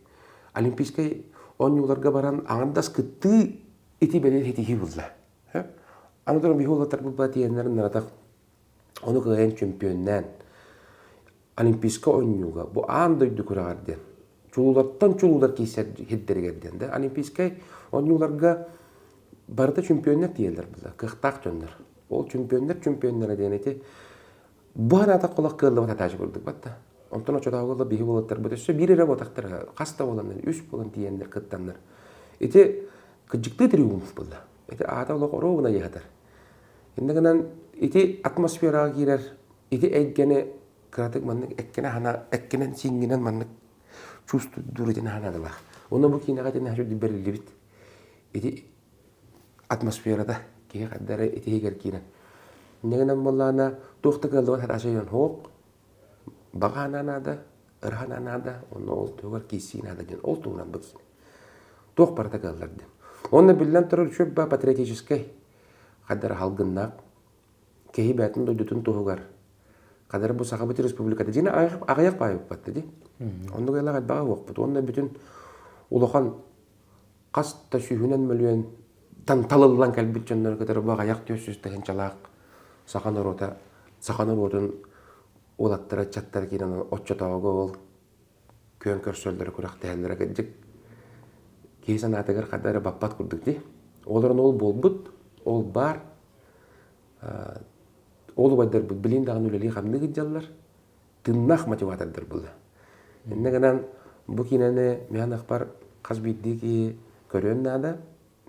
Олимпийскай оонньууларга баран аҥардас кыттыы ити бэлиэ итиһии булла. Аны туран биһи уолаттарбыт ба тиийэннэрин наратах ону кыайан чөмпүйүөннээн Олимпийскай оонньууга бу аан дойду күрэҕэр диэн чулуулартан чулуулар киирсэр сирдэригэр диэн да Олимпийскай оонньууларга барыта чемпионнар тиийэллэр буолла кыахтаах дьоннор ол чемпионнар чемпионнара диэн ити бу анаатах олох кыаллыбат атаачы курдук батта онтон оччотооҕу биһи уолаттарбыт өссө биир эрэ буотахтар хас да буоланнар үс буолан тиийэннэр кыттаннар ити кырдьыктыы триумф буолла ити аата олох оруобуна дьаһатар иннэ гынан ити атмосфераҕа киирэр Ити эйгэни кыратык маннык эккинэ хана эккинэн сииҥҥинэн маннык чувствуйдуур итини ханаадалаах. Уонна бу киинэҕэ итини хачу бэриллибит ити атмосферата киһи хайда эрэ итиһигэр киирэн. Инньэ буоллаҕына туох да кыаллыбат хатаачайан суох баҕа санаа наада, ыра санаа наада, онно ол туһугар киирсии наада диэн ол туһунан бу киинэ. Туох барыта кыаллар диэн. Уонна биллэн турар үчүгэй ба патриотическай хайда эрэ салгыннаах киһи бэйэтин дойдутун туһугар хадары бу Сахабыт Республиката дьиҥэ аҕыйах баайбыппат дии. Оннук ыаллаах элбэҕи уохпут. Уонна бүтүн улахан хас да сүүһүнэн мөлүйүөн талыллан кэлбит дьоннору кытары бу аҕыйах 400 тыһыынчалаах саха норуота саха норуотун уолаттара ыччаттара киирэн оччотооҕуга ол күөн көрсөллөрө күрэхтэһэллэрэ кырдьык киһи санаатыгар ханна эрэ баппат курдук дии. Ол эрэн ол буолбут, ол баар. Ол убайдарбыт билин даҕаны үлэлии-хамныы сылдьаллар. Тыыннаах мотиватордар буолла. Иннэ гынан бу киинэни мин ахпар Хас биирдии киһи көрүөн наада,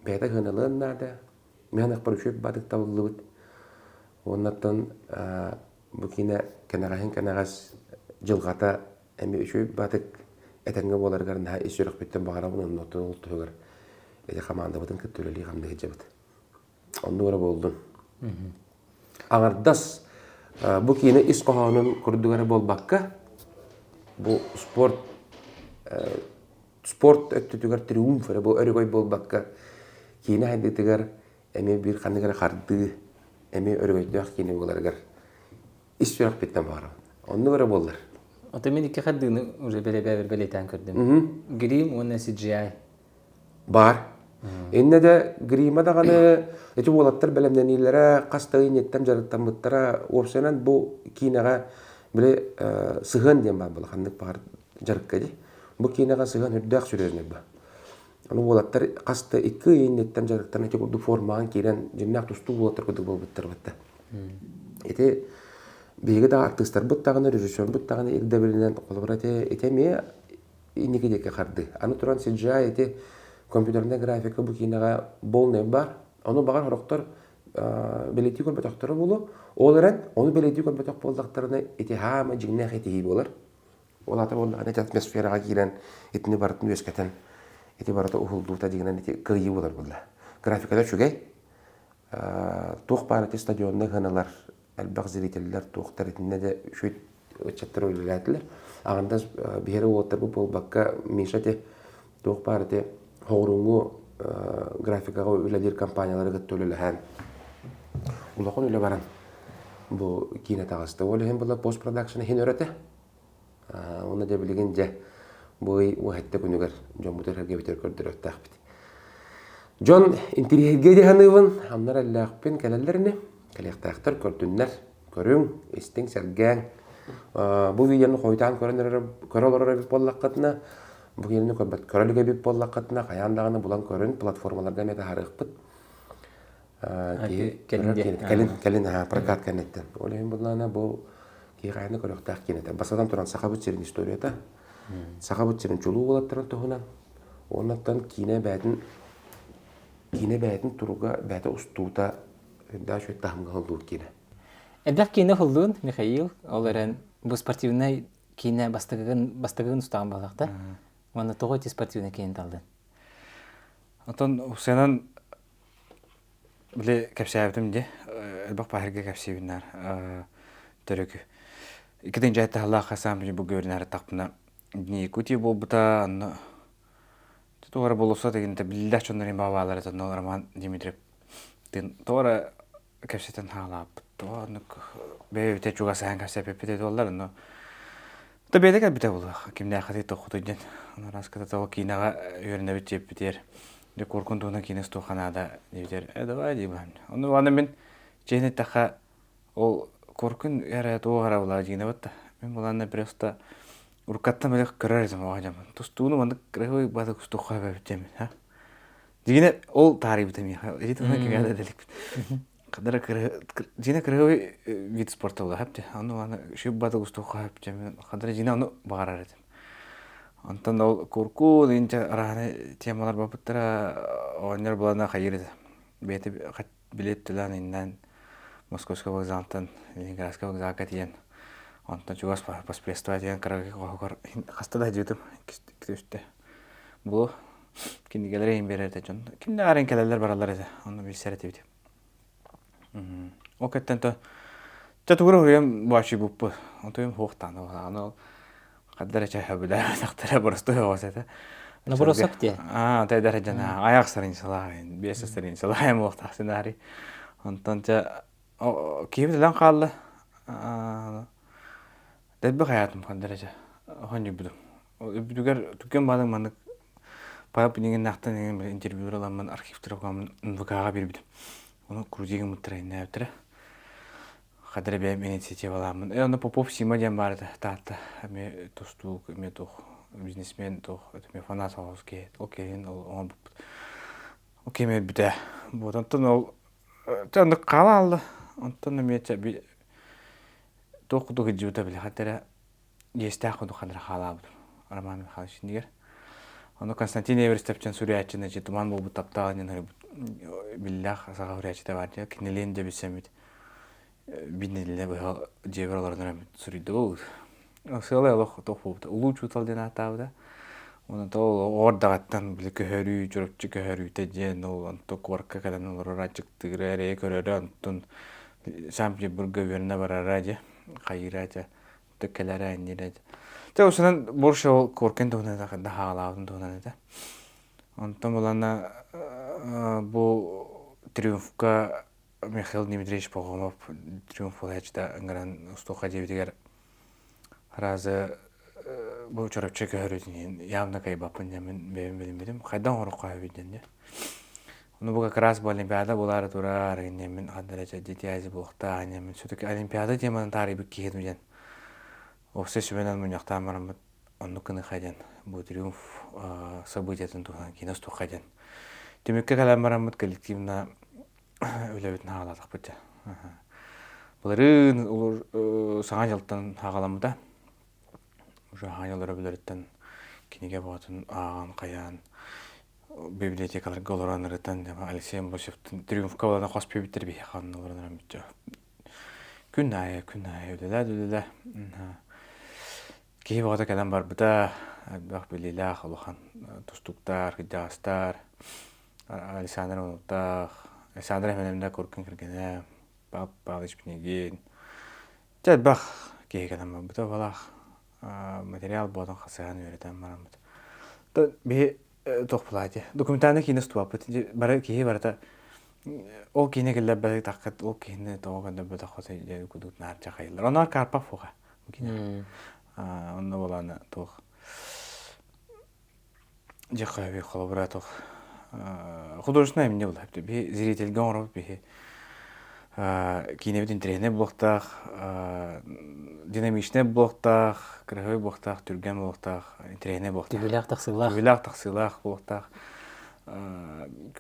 бэйэтэ сыаналыан наада. Мин анахпар үчүгэй баатык табыллыбыт. Уоннаттан бу киинэ кэнэҕэһин кэнэҕэс дьылҕата эмиэ үчүгэй баатык этэҥҥэ буоларыгар наһаа ис сүрэхпиттэн баҕарабын онно ол туһугар ити хамаандабытын кытта үлэлии хамныы сылдьабыт. Оннук эрэ буоллун. Аҥардас бу киинэ ис хоһоонун курдук эрэ буолбакка, бу спорт спорт өттүтүгэр триумф эрэ бу өрөгөй буолбакка, киинэ сайдыытыгар эмиэ биир ханнык эрэ хардыы, эмиэ өрөгөйдөөх киинэ буоларыгар ис сүрэхпиттэн баҕарабын. Оннук эрэ буоллар. Ото мин икки хардыыны уже бэлэбэбэр бэлиэтээн көрдүм. Грим уонна CGI. Баар. Иннэ да грима даҕаны ити уолаттар бэлэмнэниилэрэ хас да инниттэн дьарыктаммыттара уопсайынан бу киинэҕэ били сыһыан диэн баар буолла ханнык баҕар дьарыкка дии. Бу киинэҕэ сыһыан үрдээх серьезный ба. Аны уолаттар хас да икки ый инниттэн дьарыктан ити курдук формаҕа киирэн дьиҥнээх тустуу уолаттар курдук буолбуттар батта. Ити биһиги да артыыстарбыт даҕаны, режиссербут даҕаны ирдэбилинэн холобура ити ити эмиэ инники диэки хардыы. Аны туран CGI ити компьютерная графика бу киинэҕэ полный бар. Ону баҕар сорохтор бэлиэтии көрбөтөхтөрө буолуо. Ол эрэн ону бэлиэтии көрбөтөх буоллахтарына ити хаама дьиҥнээх этиһии буолар. Ол аата буоллаҕына ити атмосфераҕа киирэн итини барытын үөскэтэн ити барыта уһулдуута дьиҥинэн ити кыайыы буолар буолла. Графиката үчүгэй. Туох баар ити стадионна ыһыналар элбэх зрителлэр туохтар итиннэ да үчүгэй ыччаттар үлэлээтилэр. Аҕандас биһири уолаттарбыт буолбакка Миша ити туох баар ити хоҕуруҥҥу графикаҕа үлэлиир компаниялары кытта үлэлэһэн улахан үлэ баран бу киинэ таҕыста. Ол иһин була постпродакшн иһин өрөтө. Уонна дьэ билигин дьэ бу ый уһэтте күнүгэр дьоммутугар эргэбитигэр көрдөрүөхтээхпит. Дьон интириэһиргээ дии саныыбын, аннар эллээхпин кэлэллэр ини. Кэлиэхтээхтэр көрдүннэр, көрүҥ, истиҥ, сэргээҥ. Бу видеону хойутаан көрөн көрө олорор эбит буоллаххытына, бу кинини көрбөт көрө илик эбит буоллаххытына, хайаан даҕаны булан көрүн, платформаларга эмиэ таһаарыахпыт. Кэлин кэлин кэлин прокат кэнниттэн. Ол иһин буллаана бу киһи хайаны көрүөхтээх киинэтэ. Бастатан туран Сахабыт сирин историята, Сахабыт сирин чулуу уолаттарын туһунан, уоннаттан киинэ бэйэтин киинэ бэйэтин туруга, бэйэтэ устуута үрдээх үчүгэй таһымҥа уһуллуур киинэ. Элбэх киинэ уһуллуун, Михаил, ол эрэн бу спортивнай киинэ бастакыгын бастакыгын устаҕын буоллахта. Уонна тоҕо ити спортивнай киинэ талдын? Отон Усенан били кэпсээбитим дии, элбэх баһырга кэпсиибиннэр төрөкү. Иккитин дьайт таһалаах хасаам бу көрүнэр тахпына Дни Якутии буолбута, анна туора болуса дегенте биллэх дьоннорун баабаалар этэ Роман Дмитриев тын туора кэпсэтэн хаалааппыт тоҕо оннук бэйэбитэ чугасаһан кэпсэппиппит этэ онно да бэйэтэ кэлбитэ буолуох кимнээххитий тоххутуй диэн ону араската тоҕо киинэҕэ үөрэнэбит диэппитигэр дьэ куоркун туһунан киинэ устуохха наада диэбитигэр э давай диибин ону аны мин чиэһин эттэххэ Ол Коркун эрэ туох эрэ була дьиҥинэ да мин булаанна просто уруккаттан били көрөр этим оҕо дьоммун тустууну маннык кырыһы баты тустуохха эбэбит дьэммин ха дьиҥинэ ол таарыйбыта миэхэ ити туһунан кимиэхэ да эдэликпит кадара кырыһы дьиҥинэ кырыһы вид спорта була хэпти ону аны шүп баты устуохха хэп дьэммин хадара дьиҥинэ ону баҕарар этим онтон ол Куркун инчэ арааны темалар баппыттара оҕонньор булана хайыр этэ бэйэтэ билиэт төлөөн иннэн Московскай вокзалтан Ленинградскай вокзалга тиийэн онтон чугас поспредство тиийэн кыракый хоһугар хаста да сылдьыбытым иккитэ үстэ бу кинигэлэри иһин биэрэр этэ дьон кимнээҕэр кэлэллэр бараллар этэ онно билсэр этибит ол кэттэн то чэ тугура уруйам баачыйбыппыт онтуйум хуохтаан ол Хаддар эчэ хөбүлээбэтэхтэрэ боростуой оҕос этэ. Набросок диэ. Аа, тэдэр дьана аяқ страницалаах, биэс страницалаах буолтаах сценарий. Онтон чэ киһибит ылан хаалла. Дэлби хаятым хаддар эчэ хонньуйбутум. Үбүтүгэр түгэн баалык маннык Павел Пинигиннаахтан интервью ыламмын архивтара НВК-ҕа биэрбитим. Ону крутигын мыттара иннээбиттэрэ. Хадара бэйэм инициативалааммын. Э, онно Попов Сима диэн баар этэ, Таатта. Эмиэ тустуук, эмиэ туох, бизнесмен туох, эмиэ фанат соҕус киһи. Ол киһин ол оҥорбуппут. Ол киһи өлбүтэ. Вот онтон ол чэ оннук хаала хаалла. Онтон эмиэ чэ би туох курдук илдьибитэ били хата эрэ иэстээх курдук ханна эрэ хаалаабытым. Роман Михайлович иннигэр. Ону Константин Эверстов суруйааччыны чи туман буолбут таптаал диэн биллээх саха суруйааччыта баар дии. Кинилиин дьэ билсэммит биннилэ быһа дьиэбэр олорон суруйдубут. Сыалай олох туох буолбута. Улуу учуутал диэн ааттаабыта. Онон ол оҕордаҕыттан били көһөрүү, чурапчы көһөрүүтэ диэн ол онто куоракка кэлэн олорор аччыктыыра, эрэйэ көрөрө, онтон Санкт-Петербурга үөрэнэ барара дьэ, хайыыра дьэ, кэлэрэ иннирэ дьэ. Дьэ, усунан больше ол Коркин туһунан этэ, ханна хаалаабытын туһунан этэ. Онтон булана бу Триумфка Михаил Дмитриевич Пахомов Триумф буолааччыта ыҥыран устуохха диэбитигэр Разы бу чороччу көһөрүтүн иһин явно кыайбаппын диэммин бэйэм билиммитим. Хайдах оҥоруохха сөбүй диэн дии. Ону бу как раз бу Олимпиада буолаары турар диэммин ханна эрэ дитязи буолуохтаах диэммин все-таки Олимпиада теманы таарыйбыт киһи диэн уопсай сүбэнэн мунньахтаан бараммыт оннук гыныха диэн бу триумф событиятын туһунан киинэ устуохха диэн. Түмүккэ кэлэн бараммыт коллективно үлэбитин хаалаатахпыт дьэ. Былырыын Саҥа дьылтан хаҕаламмыта. Уже Саҥа дьыл өрөбүлэриттэн кинигэ бөҕөтүн ааҕан хайаан библиотекаларга олорон ырытан Алексей Амбросьевтын Триумфка буолан хос бүбүттэр биһиэхэ онно олорон ыран күн аайы күн аайы үлэлээ үлэлээ киһи бөҕөтө кэлэн барбыта элбэх билиилээх улахан тустууктар кырдьаҕастар Александр Ивановтаах, Александр Ивановна Куркин кэргэнэ, Павел Павлович Пинигин. Дьэ элбэх киһи кэлэн барбыта балаах материал буолан хасыһан үөрэтэн бараммыт. Биһи туох булаати документальный киинэ устубаппыт. Бары киһи барыта ол киинэ киллэрбэтик таххыт ол киһини тоҕо көрдөрбөтөххө дьэ кудук наар чахайыллар. Онор Карпов фуха. Онно болаана туох Дьэ холобура туох художественное эмне буолла биһи зрительгэ оҥоробут биһи киинэбит интэриэһинэй буолуохтаах динамичнай буолуохтаах кыраһыай буолуохтаах түргэн буолуохтаах интэриэһинэй буолуохтаах түбүлээх тахсыылаах түбүлээх тахсыылаах буолуохтаах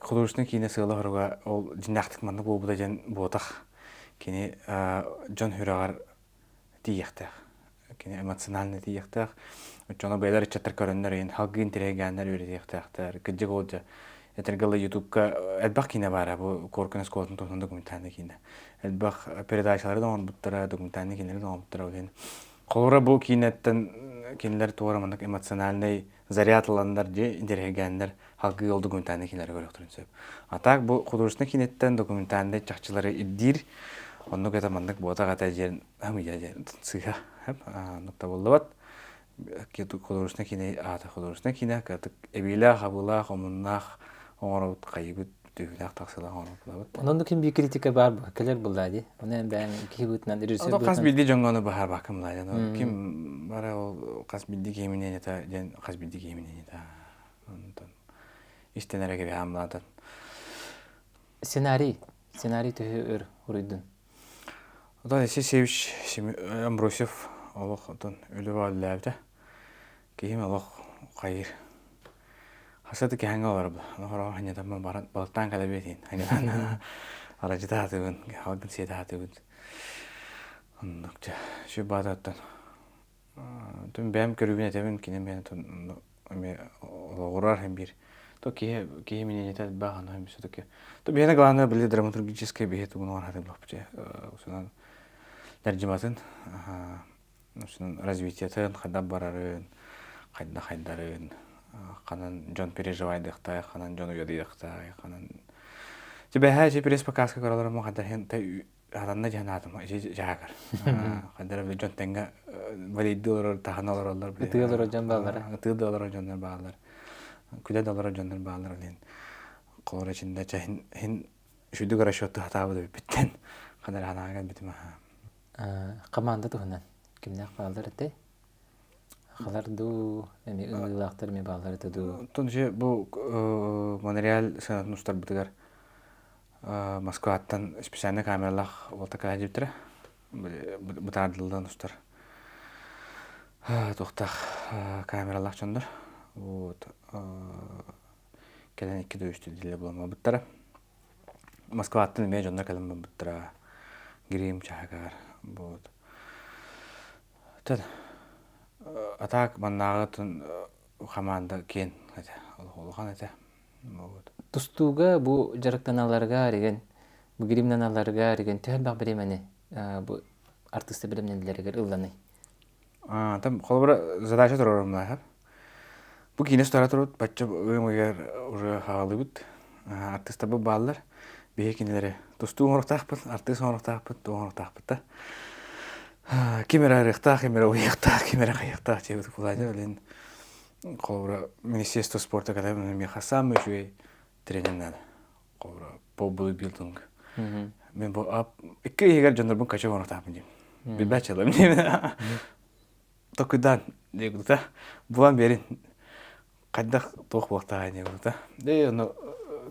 художественный киинэ сыала-соруга ол дьиҥнээхтик маннык буолбута диэн буотах кини дьон сүрэҕэр тиийиэхтээх. Кини эмоционально тиийиэхтээх. Оччоҕуна бэйэлэр ыччаттар көрөннөр иһин халгыы интэриэһиргээннэр үөрэтиэхтээхтэр. Кырдьык ол дьэ этэргэ дылы ютубка элбэх киинэ баара бу Коркин оскуолатын туһунан документальнай киинэ. Элбэх передачалары да оҥорбуттара, документальнай киинэлэри да оҥорбуттара ол иһин. Холобура бу киинэттэн кинилэр туора маннык эмоциональнай заряд ыланнар дьэ интэриэһиргээннэр халгыы ол документальнай киинэлэри көрүөхтэрин сөп. А так бу художественнай киинэттэн документальнай чахчылары ирдиир оннук это маннык буотах этэ диэн хамыйа диэн сыыһа оннук табыллыбат художественнай киинэ аата художественнай киинэ кыратык эбиилээх абыылаах омуннаах оҥоробут хайыбыт түһүүлээх тахсыылаах оҥоробут Онон ким биир критика баар кэлэр булла ди. Оны бэйэм киһи быытынан режиссер Хас билди дьоҥҥо ону баһарбаккым лаа Ким бара ол хас билди киһиминэн это диэн хас билди киһиминэн это Онтон истэн эрэ кэбиһээн былаатан. Сценарий. Сценарий төһө өр уруйдун? Оттон Алексей Севич Амбросьев олох отон өлө бааллаабыта. Киһим олох хайыр. Хаса да кэһэҥҥэ олорбу. Олох ханньатаммын баран балыктаан кэлэбиэтин. Ханньатан аражыта хатыбын, халгын сиэтэ хатыбын. Оннук дьэ, сүр баататтан Тун бэйэм көрүүбүн этэбин, кини эмиэ эмиэ олоҕурар һин биир. То киһи киһи мнениета элбэх аны һин все-таки. То биһиэнэ главное били драматургическай биһи тугун оҥор хатыыллахпыт дьэ. Усунан дәрдьиматын, усунан развитиетын, хайдах барарын, хайдах хайдарын, ханан дьон переживайдыахтай, ханан дьон уйадыйыахтай, ханан Тибэһээ ити пресс-показка көрөлөрүм хайдах һин Хатанна дьаһан аатым дьаһагар. Ханна эрэ дьон тэҥҥэ валидыы олорор, таһына олороллор. Ытыы олорор дьон бааллара. Ытыы да олорор дьоннор бааллар. Күлэ да олорор дьоннор бааллар. Олен холор ичинде чэ хин үчүдүк расчетту хатаабыт эбиппиттен. Ханна эрэ ханаага кэлбитим аха. Команда туһунан кимнээх бааллар этэй? Халар дуу, эми ылыылаахтар эми бааллар этэ дуу. Тон же бу Монреаль сыанатын устарбытыгар Москваттан специальный камералаах уолта кэлдьиптэрэ. Бытаардыллан устар туохтаах камералаах дьоннор. Вот кэлэн икки да үстүү дэлэ буламмыттара. Москваттан эмиэ дьоннор кэлэн барбыттара. Грим чаһыгар. Вот. А так маннааҕы хамаанда киэн. этэ, улахан этэ. Тустууга бу дьарыктаналларыгар деген, бу гримнаналларыгар деген төһө элбэх бириэмэни бу артыыстар бэлэмнэнэллэригэр ылланый? Там холобура задача туруорумнаахар. Бу киинэ стара турут бачча ыам ыйыгар уже хаалыбыт. Артыыстарбыт бааллар. Биһи кинилэри тустуу оҥоруохтаахпыт, артыыс оҥоруохтаахпыт, туох оҥоруохтаахпыт да. Ким эрэ арыахтаах, ким эрэ уйуохтаах, ким эрэ хайыахтаах диэбит кулаадьа билин холобура Министерство спорта кэлэн миэхэ саамай үчүгэй тренер наада. Холобура по бодибилдинг. Мен бу икки иһигэр дьоннорбун кача оҥоруохтаахпын диим. Билбэт дьыалам диим. Токуйдаан диэбитэ. Булан биэрин. Хайдах туох буолтаҕай диэбитэ. Ээ ону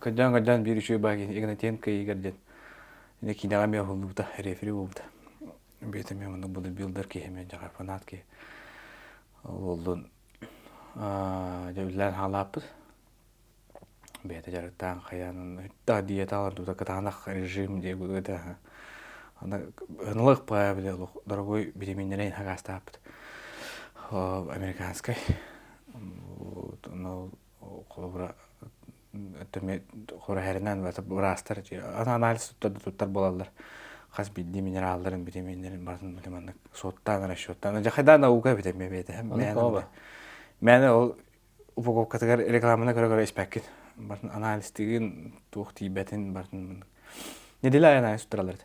көрдөөн-көрдөөн биир үчүгэй баҕа Игнатенко Игорь диэн киинэҕэ эмиэ уһуллубута, рефери буолбута. Бэйэтэ эмиэ маннык бодибилдер киһи эмиэ дьаҕар фанат киһи. Ол дьэ үлэлээн хаалааппыт. Бэйэтэ дьарыктаан хайаан диета олордубута кытаанах режим диэбит Аны ынылык били дорогой витаминнэрин хагаастааппыт. Американскай. Вот, холобура хораһэринэн быраастар анализ туттар буолаллар. Хас биирдии минералларын, витаминнэрин барытын маннык суоттаан, расчеттаан. Дьахайдаан наука эбит эмиэ бэйэтэ. Мээнэ ол упаковкатыгар рекламаны көрө-көрө испэккин. Барытын анализтыгын, туох тиийбэтин барытын неделя айан анализ туттараллар этэ.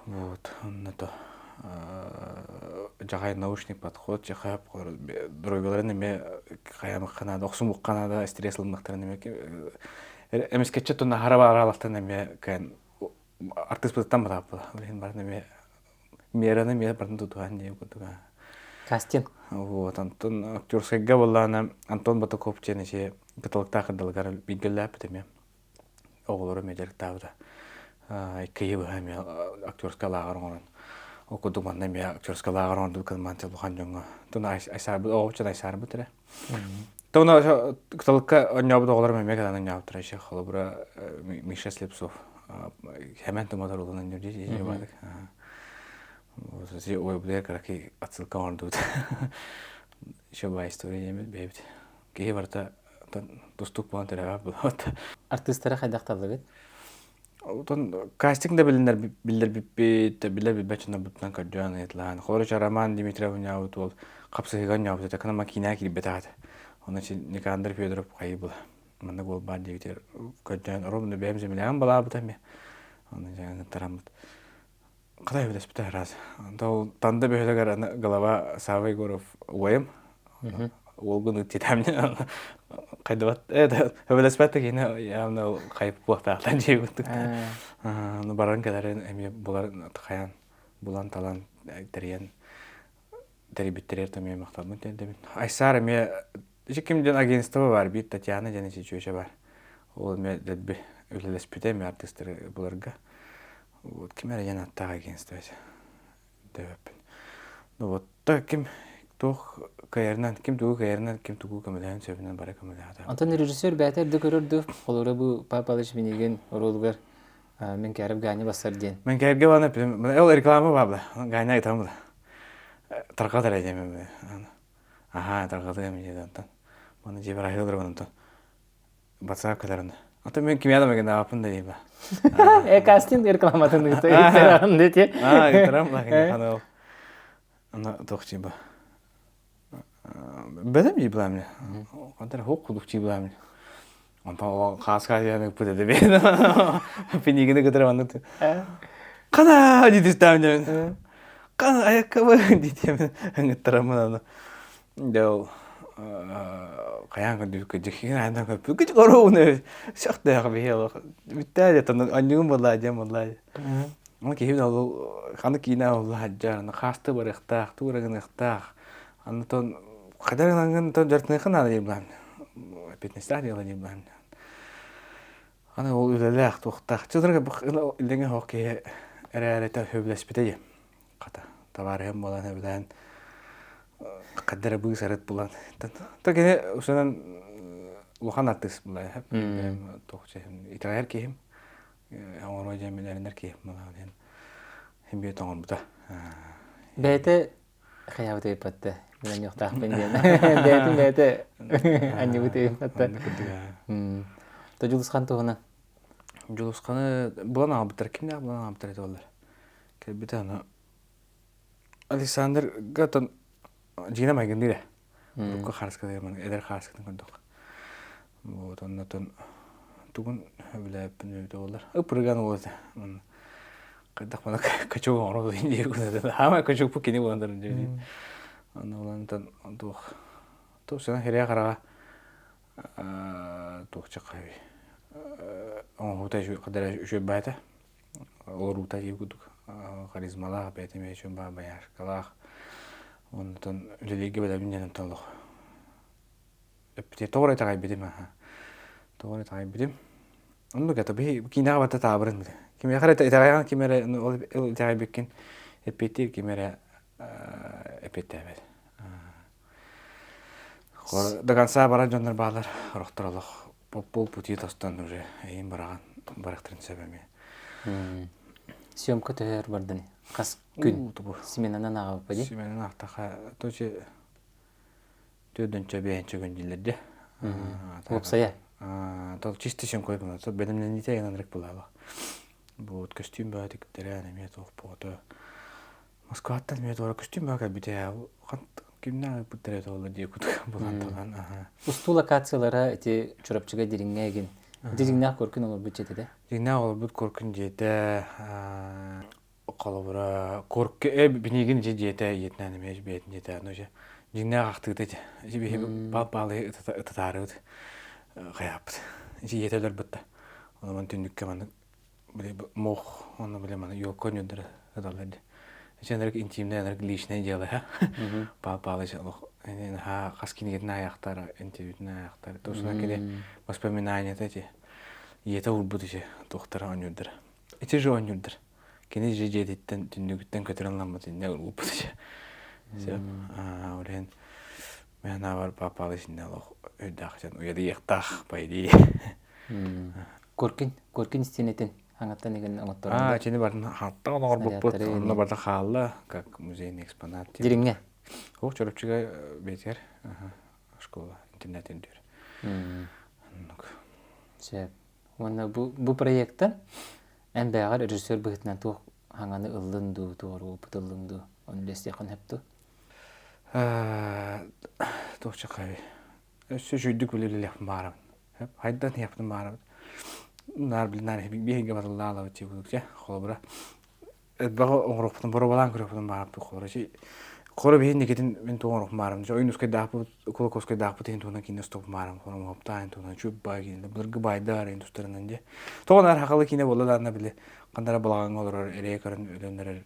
Вот, онно то дьаҕай научный подход, дьаха дорогаларын эмиэ хайамыкка наада, охсумукка наада, стресс ылыммыктарын эмиэ эмискечче тунна хараба аралахтан эмиэ кэн артыспытыттан батааппыла. Ол иһин барын эмиэ мераны эмиэ барын тутуһан диэн курдук. Кастинг. Вот, Антон актерскайга буоллаана Антон Батаков диэн ичи кыталыктаах кырдалыгар бииргэлээппит эмиэ. Оҕолору эмиэ дьарыктаабыта. Икки быһа эмиэ актерскай лааҕыр оҥорон. Ол курдук манна эмиэ актерскай лааҕыр оҥордубут кылмаан улахан дьоҥҥо. Тун айсаарбыт, оҕобуччан айсаарбыт эрэ. Тоно кыталыкка оонньообут оҕолорум эмиэ кэлэн оонньообуттара еще холобура Миша Слепцов Хэмэн туматар улан оонньуур дии баадык. Ой, бля, караки отсылка оҥордубут. Еще была история диэмит бэйэбит. Киһи барыта тустук буолан төрөөбөт буолабыт. Артыыстара хайдах таллыгыт? Отон кастинг да билиннэр биллэрбиппит, билэр билбэт дьоннорбутунан көрдөөн ыйытылаан. Холобура, Роман Дмитриев оонньообут уол хапсыһыыга оонньообут этэ, кына киинэҕэ киирбэтэх этэ. Онон Никандр Федоров хайыы була. Маннык уол баар диэбитигэр көрдөөн, ровно бэйэм землягым балаабыта эмиэ. Онон дьэ ыттараммыт. Кытай үлэспитэ раз. Ол Танда бөһүөлэгэр аны голова Савва Егоров убайым. Уолгун ыттитамне хайдыбат өбөлөспөт да кини явно хайып буохтаахтан дьиэбит. Ну баран кэлэрин эмиэ булар хайан булан талан тэрийэн тэрийбиттэригэр эмиэ махталбын тиэрдэбин. Айсаар эмиэ ити ким диэн агентство бар биир Татьяна диэн ичи бар. Ол эмиэ дэлби үлэлэспитэ эмиэ артыыстары буларга. Вот ким эрэ диэн аттаах агентство этэ. Дөбөппүн. Ну вот та ким туох кыайарынан, ким тугу кыайарынан, ким тугу көмөлөһөн сөбүнэн бары көмөлөһө. Онтон режиссер бэйэтэ эрдэ көрөр дуу, холобура бу Павел Павлович Минигин оруолугар мен кээреп Ганя бассар диэн. Мен кээрге бана ол реклама бабла. Ганя айтам буда. Тарҕат эрэ диэмэ. Аха, тарҕатыам диэн онтон. Маны дьиэбэр аһыылар онтон. Батсаап кэлэрин. Ата мен кимия да меген аапын да дейм. Э кастинг рекламатын ыытаран дети. Аа, ыытарам лакин хана ана тохчи ба. Бэдем жи буламне. Контар хоқ кудук жи буламне. Онтон хааска яны ыппыт эде бен. Пинигини кытары маннык. Кана дитистаамне. Кана аяккабы дитемен ыңыттарамын аны. Дьэ ол хайаан көрдүүккэ дьиккин айанан көппүккүт оруобуна сөхтөөх биһи олох бүттээ дьэ тонон анньыгын буоллаа диэн буоллаа Ол киһи ол ханы киинэ олла хадьар аны хаасты барыахтаах тугу гыныахтаах аны тон хайдар гынан тон дьартыныахха наада диир былаан эппиэтинэстээх дьыала диир былаан аны ол үлэлээх туохтаах чылырга илдьэҥэ хоох киһи эрээрэтэ сөбүлэспитэ дии хата табаарыһым буолан сөбүлээн хадда эрэ быыс арыт булан то кини усунан улахан артыыс була туох итэҕэйэр киһим оҥоруо диэн эрэнэр киһим буолан иһин биэ тоҥорбута Бэйэтэ. Хайабыт ыйыппатта. Мин анньыахтаахпын диэн. Бэйэтин бэйэтэ анньыбыт ыйыппатта. То Дьулусхан туһунан. Дьулусханы булан аҕалбыттар. Кимнээх булан аҕалбыттар этэ олар. Кэлбитэ аны Александрга тон дьиҥэ майгынныыр ээ. Урукку хааската эдэр хааскатын көрдөх. Вот оннотон тугун сөбүлээбиппин эбитэ буоллар. Ыпырыган уол этэ. Хайдах мана качок оҥоробут диир гына. Хаамай качокпу кини буолан туран дии. Онно булантан туох туох сана хирэйэ хараҕа туох чаххай оҥоһуута қадара үчүгэй баата. Олоруута дии курдук харизмалаах бэйэтэ эмиэ үчүгэй баа бояркалаах. Онтон үлэлииргэ бэлэмин диэн онтон олох эппитэ тоҕо эрэ итэҕэйбитим аха. Тоҕо эрэ итэҕэйбитим. Оннук это биһи киинэҕэ барыта таабырын билэ. Кимиэхэ эрэ итэҕэйэҕин ким эрэ ол итэҕэйбиккин эппиэттиир ким эрэ эппиэттээбэт. До конца барар дьоннор баалар, орохтор олох пол пути тостон уже эйин бараҕан барахтарын сөп эмиэ. Съемка төһөр бардын? Хас күн? Сменанан ааҕабыппа дии? Сменанан аахтаха точи төрдүнчэ бэһинчэ күн дииллэр дии. Уопсайа? Тол чисто съемка гына, бэлэмнэниитэ гынан булаала. Вот көстүүм бөҕө тиктэрэн эмиэ туох буото. Москваттан эмиэ туора көстүүм бөҕө кэлбитэ. Кимнээх ыыппыттара этэ ол дии кутук булан талан. Устуу локациялара ити Чурапчыга дириҥҥэ эгин. Ити дьиҥнээх Коркин олорбут дьиэтэ да? Дьиҥнээх олорбут Коркин дьиэтэ холобура Корки бинигин дьиэ дьиэтэ ийэтинээн эмиэ бэйэтин дьиэтэ ну же дьиҥнээх ахтыыта ити ити биһи паал-паалы ытатаарыбыт хайааппыт ити ийэтэ өлөрбүт да онон түннүккэ маннык били мох онно били маны елка өнүддэрэ ыталлар ди ичэнэрик интимнэй анарык личное дело ха Павел Павлович олох ха хас кинигэтин аайахтар интервьютун аайахтар тусуна кини воспоминанията ити ийэтэ урбут ити туохтара оонньуурдара ити же оонньуурдар кини же дьиэтиттэн түннүгүттэн көтөрөн ламмыт инне урбут ити сөп ол мен бар Павел Павлович инне олох өйдөөх уйадыйыахтаах по идее Коркин, Коркин стенетин хаҥаттан игин оҥотторон. Аа, итини барын хатта оҥорбуппут, онно барда хаалла, как музейный экспонат. Дириҥҥэ? Ол Чурапчыга бетер школа интернет үндүр. Оннук. Сөп. Уонна бу бу проекттан эн бэйэҕэр режиссер быһыытынан туох хаҥаны ыллын дуу, туору опыт ыллыҥ дуу, ону билсиэххин сөп дуу? Туох чакай. Өссө үчүгдүк үлэлиэхпин баарабын. Хайдан иһиэхпин баарабын. Наар били наар биһиги батыллаалабыт дии чэ холобура элбэҕи оҥоруохпутун боруобалаан көрүөхпүтүн баарабыт холобура холобура биһи инникитин мин тугу оҥоруохпун баарабын Ойуунускайдаахпыт Кулаковскайдаахпыт иһин туһунан киинэ устуохпун баарабын Хономоһоптаах иһин туһунан чуп-баа киинэ былыргы баайдар иһин тустарынан дии тоҕо наар хахалы киинэ буолла даҕаны били ханна эрэ балаҕаҥҥа олорор эрэйэ көрөн өлөн эрэр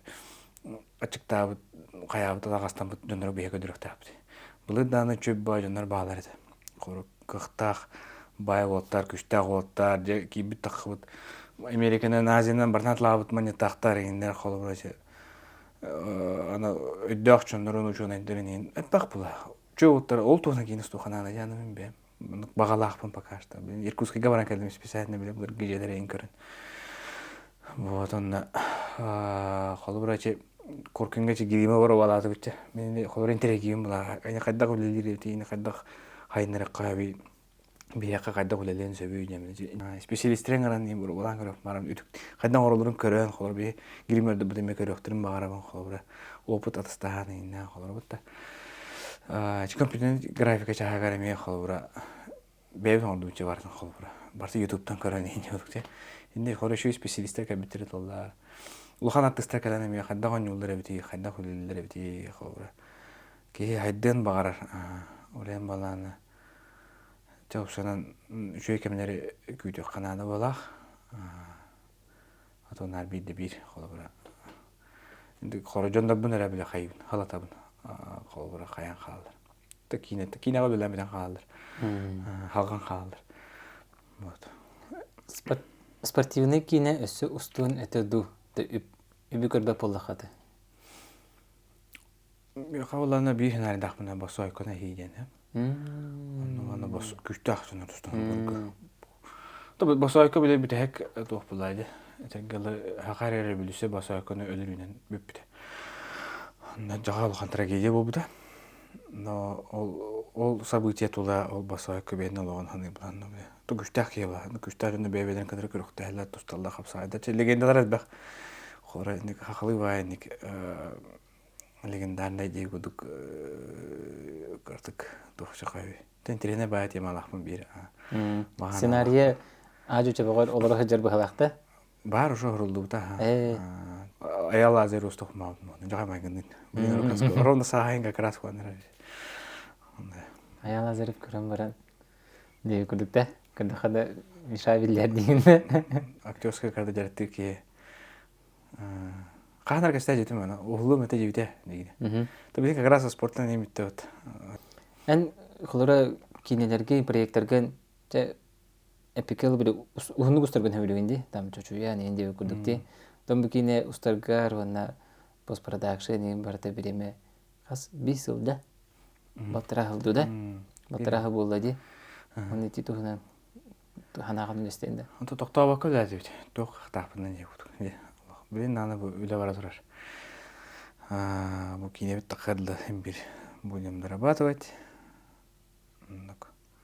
аччыктаабыт хайаабыт алаҕастаммыт дьоннору биһиги көрдөрүөхтээхпит былыр даҕаны чуп-баа дьоннор бааллар этэ Хорук кыахтаах баай уолаттар, күстээх уолаттар, дьэ киирбит таххыбыт Американан, Азиянан барытын атылаабыт манньыттаахтар иҥиннэр холобура аны өйдөөх дьоннорун учуонайдарын иһин элбэх була. Чүө уолаттар ол туһунан киинэ устуоханаана дьаанамын бэйэм. Баҕалаахпын пока что. Иркутскайга баран кэллим специально билэ былыргы дьиэлэри иһин көрөн. Вот онно холобура чи Коркиҥҥа гириимэ боруобалаатыбыт чэ. Мин холобура интэриэһиргиибин булаа. Хайдах үлэлиир эбитий, хайдах хайыннарыахха сөбүй, биһиэхэ хайдах үлэлиэн сөбүй диэн специалистэрин ыҥыран боруобалаан көрүөх баран үтүк хайдах оҥороллорун көрөн холобура биһи гримердэрбит эмиэ көрүөхтэрин баҕарабын холобура опыт атастаһан иҥнээн холобура да компьютернай графика чааһыгар эмиэ холобура бэйэбит оҥордубут барытын холобура барыта ютубтан көрөн иһин дьэ инде хорошо специалистар кэлбиттэрэ туоллар улахан артыыстар кэлэн эмиэ хайдах оонньууллар эбитий хайдах үлэлииллэр эбитий холобура киһи хайдыан баҕарар улээн балаана чэ упсанан үчүгэй кэмнэри күүтүөххэ наада буолаах а то наар биирдэ биир холобура хоро дьоннорбун эрэ билэ хайыбын халатабын холобура хайан хаалар киинэ киинэҕэ үлэлээн бүтэн хаалаллар халҕан хаалаллар вот Спортивнай киинэ өссө устуон этэ дуу үбү көрбөт буоллаххата Хабылана биир сценарийдаахпына босойкона хии диэн онно манна бос күүстээх дьоннор тустан босойко билэ бүтэһик туох булаа дии этэргэлэ хахар эрэ бүлүсэ босойкону өлөрүүнэн бүппүтэ. Дьаҕа улахан трагедия буолбута. Но ол ол событие тула ол басой көбүөн олоҕун ханыыбылан ту күстээх киһи була. Күстээх дьону бэйэ-бэйэлэрин кытары күрүхтэһэллэр, тусталлар, хапсаайдар. Легендалар элбэх. Холобура, инник хахалыы баай инник легендарнай дии курдук кыртык туох чахай. Тэнтиринэ баай темалаахпын биир. Сценарийа аажу чөбөҕөр олоро сылдьар быһалаахта. Баар уже оһоруллубута. Аял Лазарь устух маабын. Жаха майгынын. Ровно сааһын как раз куаннар. Аял Лазарев көрөн баран дии курдук да көрдөххө да Миша биллэр диин. Актерская карта жарты ки Хаһан аргастаа жетим ана уһулу мете жибите дигине. То биһи как раз спорттан эмитте вот. Эн холора кинилерге проекттарга эпикэл били уһуннук устаргын сөбүлүгүн дии там чочуйа анин диэбит курдук дии том бу киинэ устаргар уонна постпродакшн иин барыта бириэмэ хас биир сыл да балтараа сыл да балтараа сыл буолла дии оны ити туһунан ханаахын үлэстэн да Онто тохтообокко үлэлээбит туох хатаахпынан дии курдук билин наана бу үлэ бара турар бу киинэбит таххар бир будем дорабатывать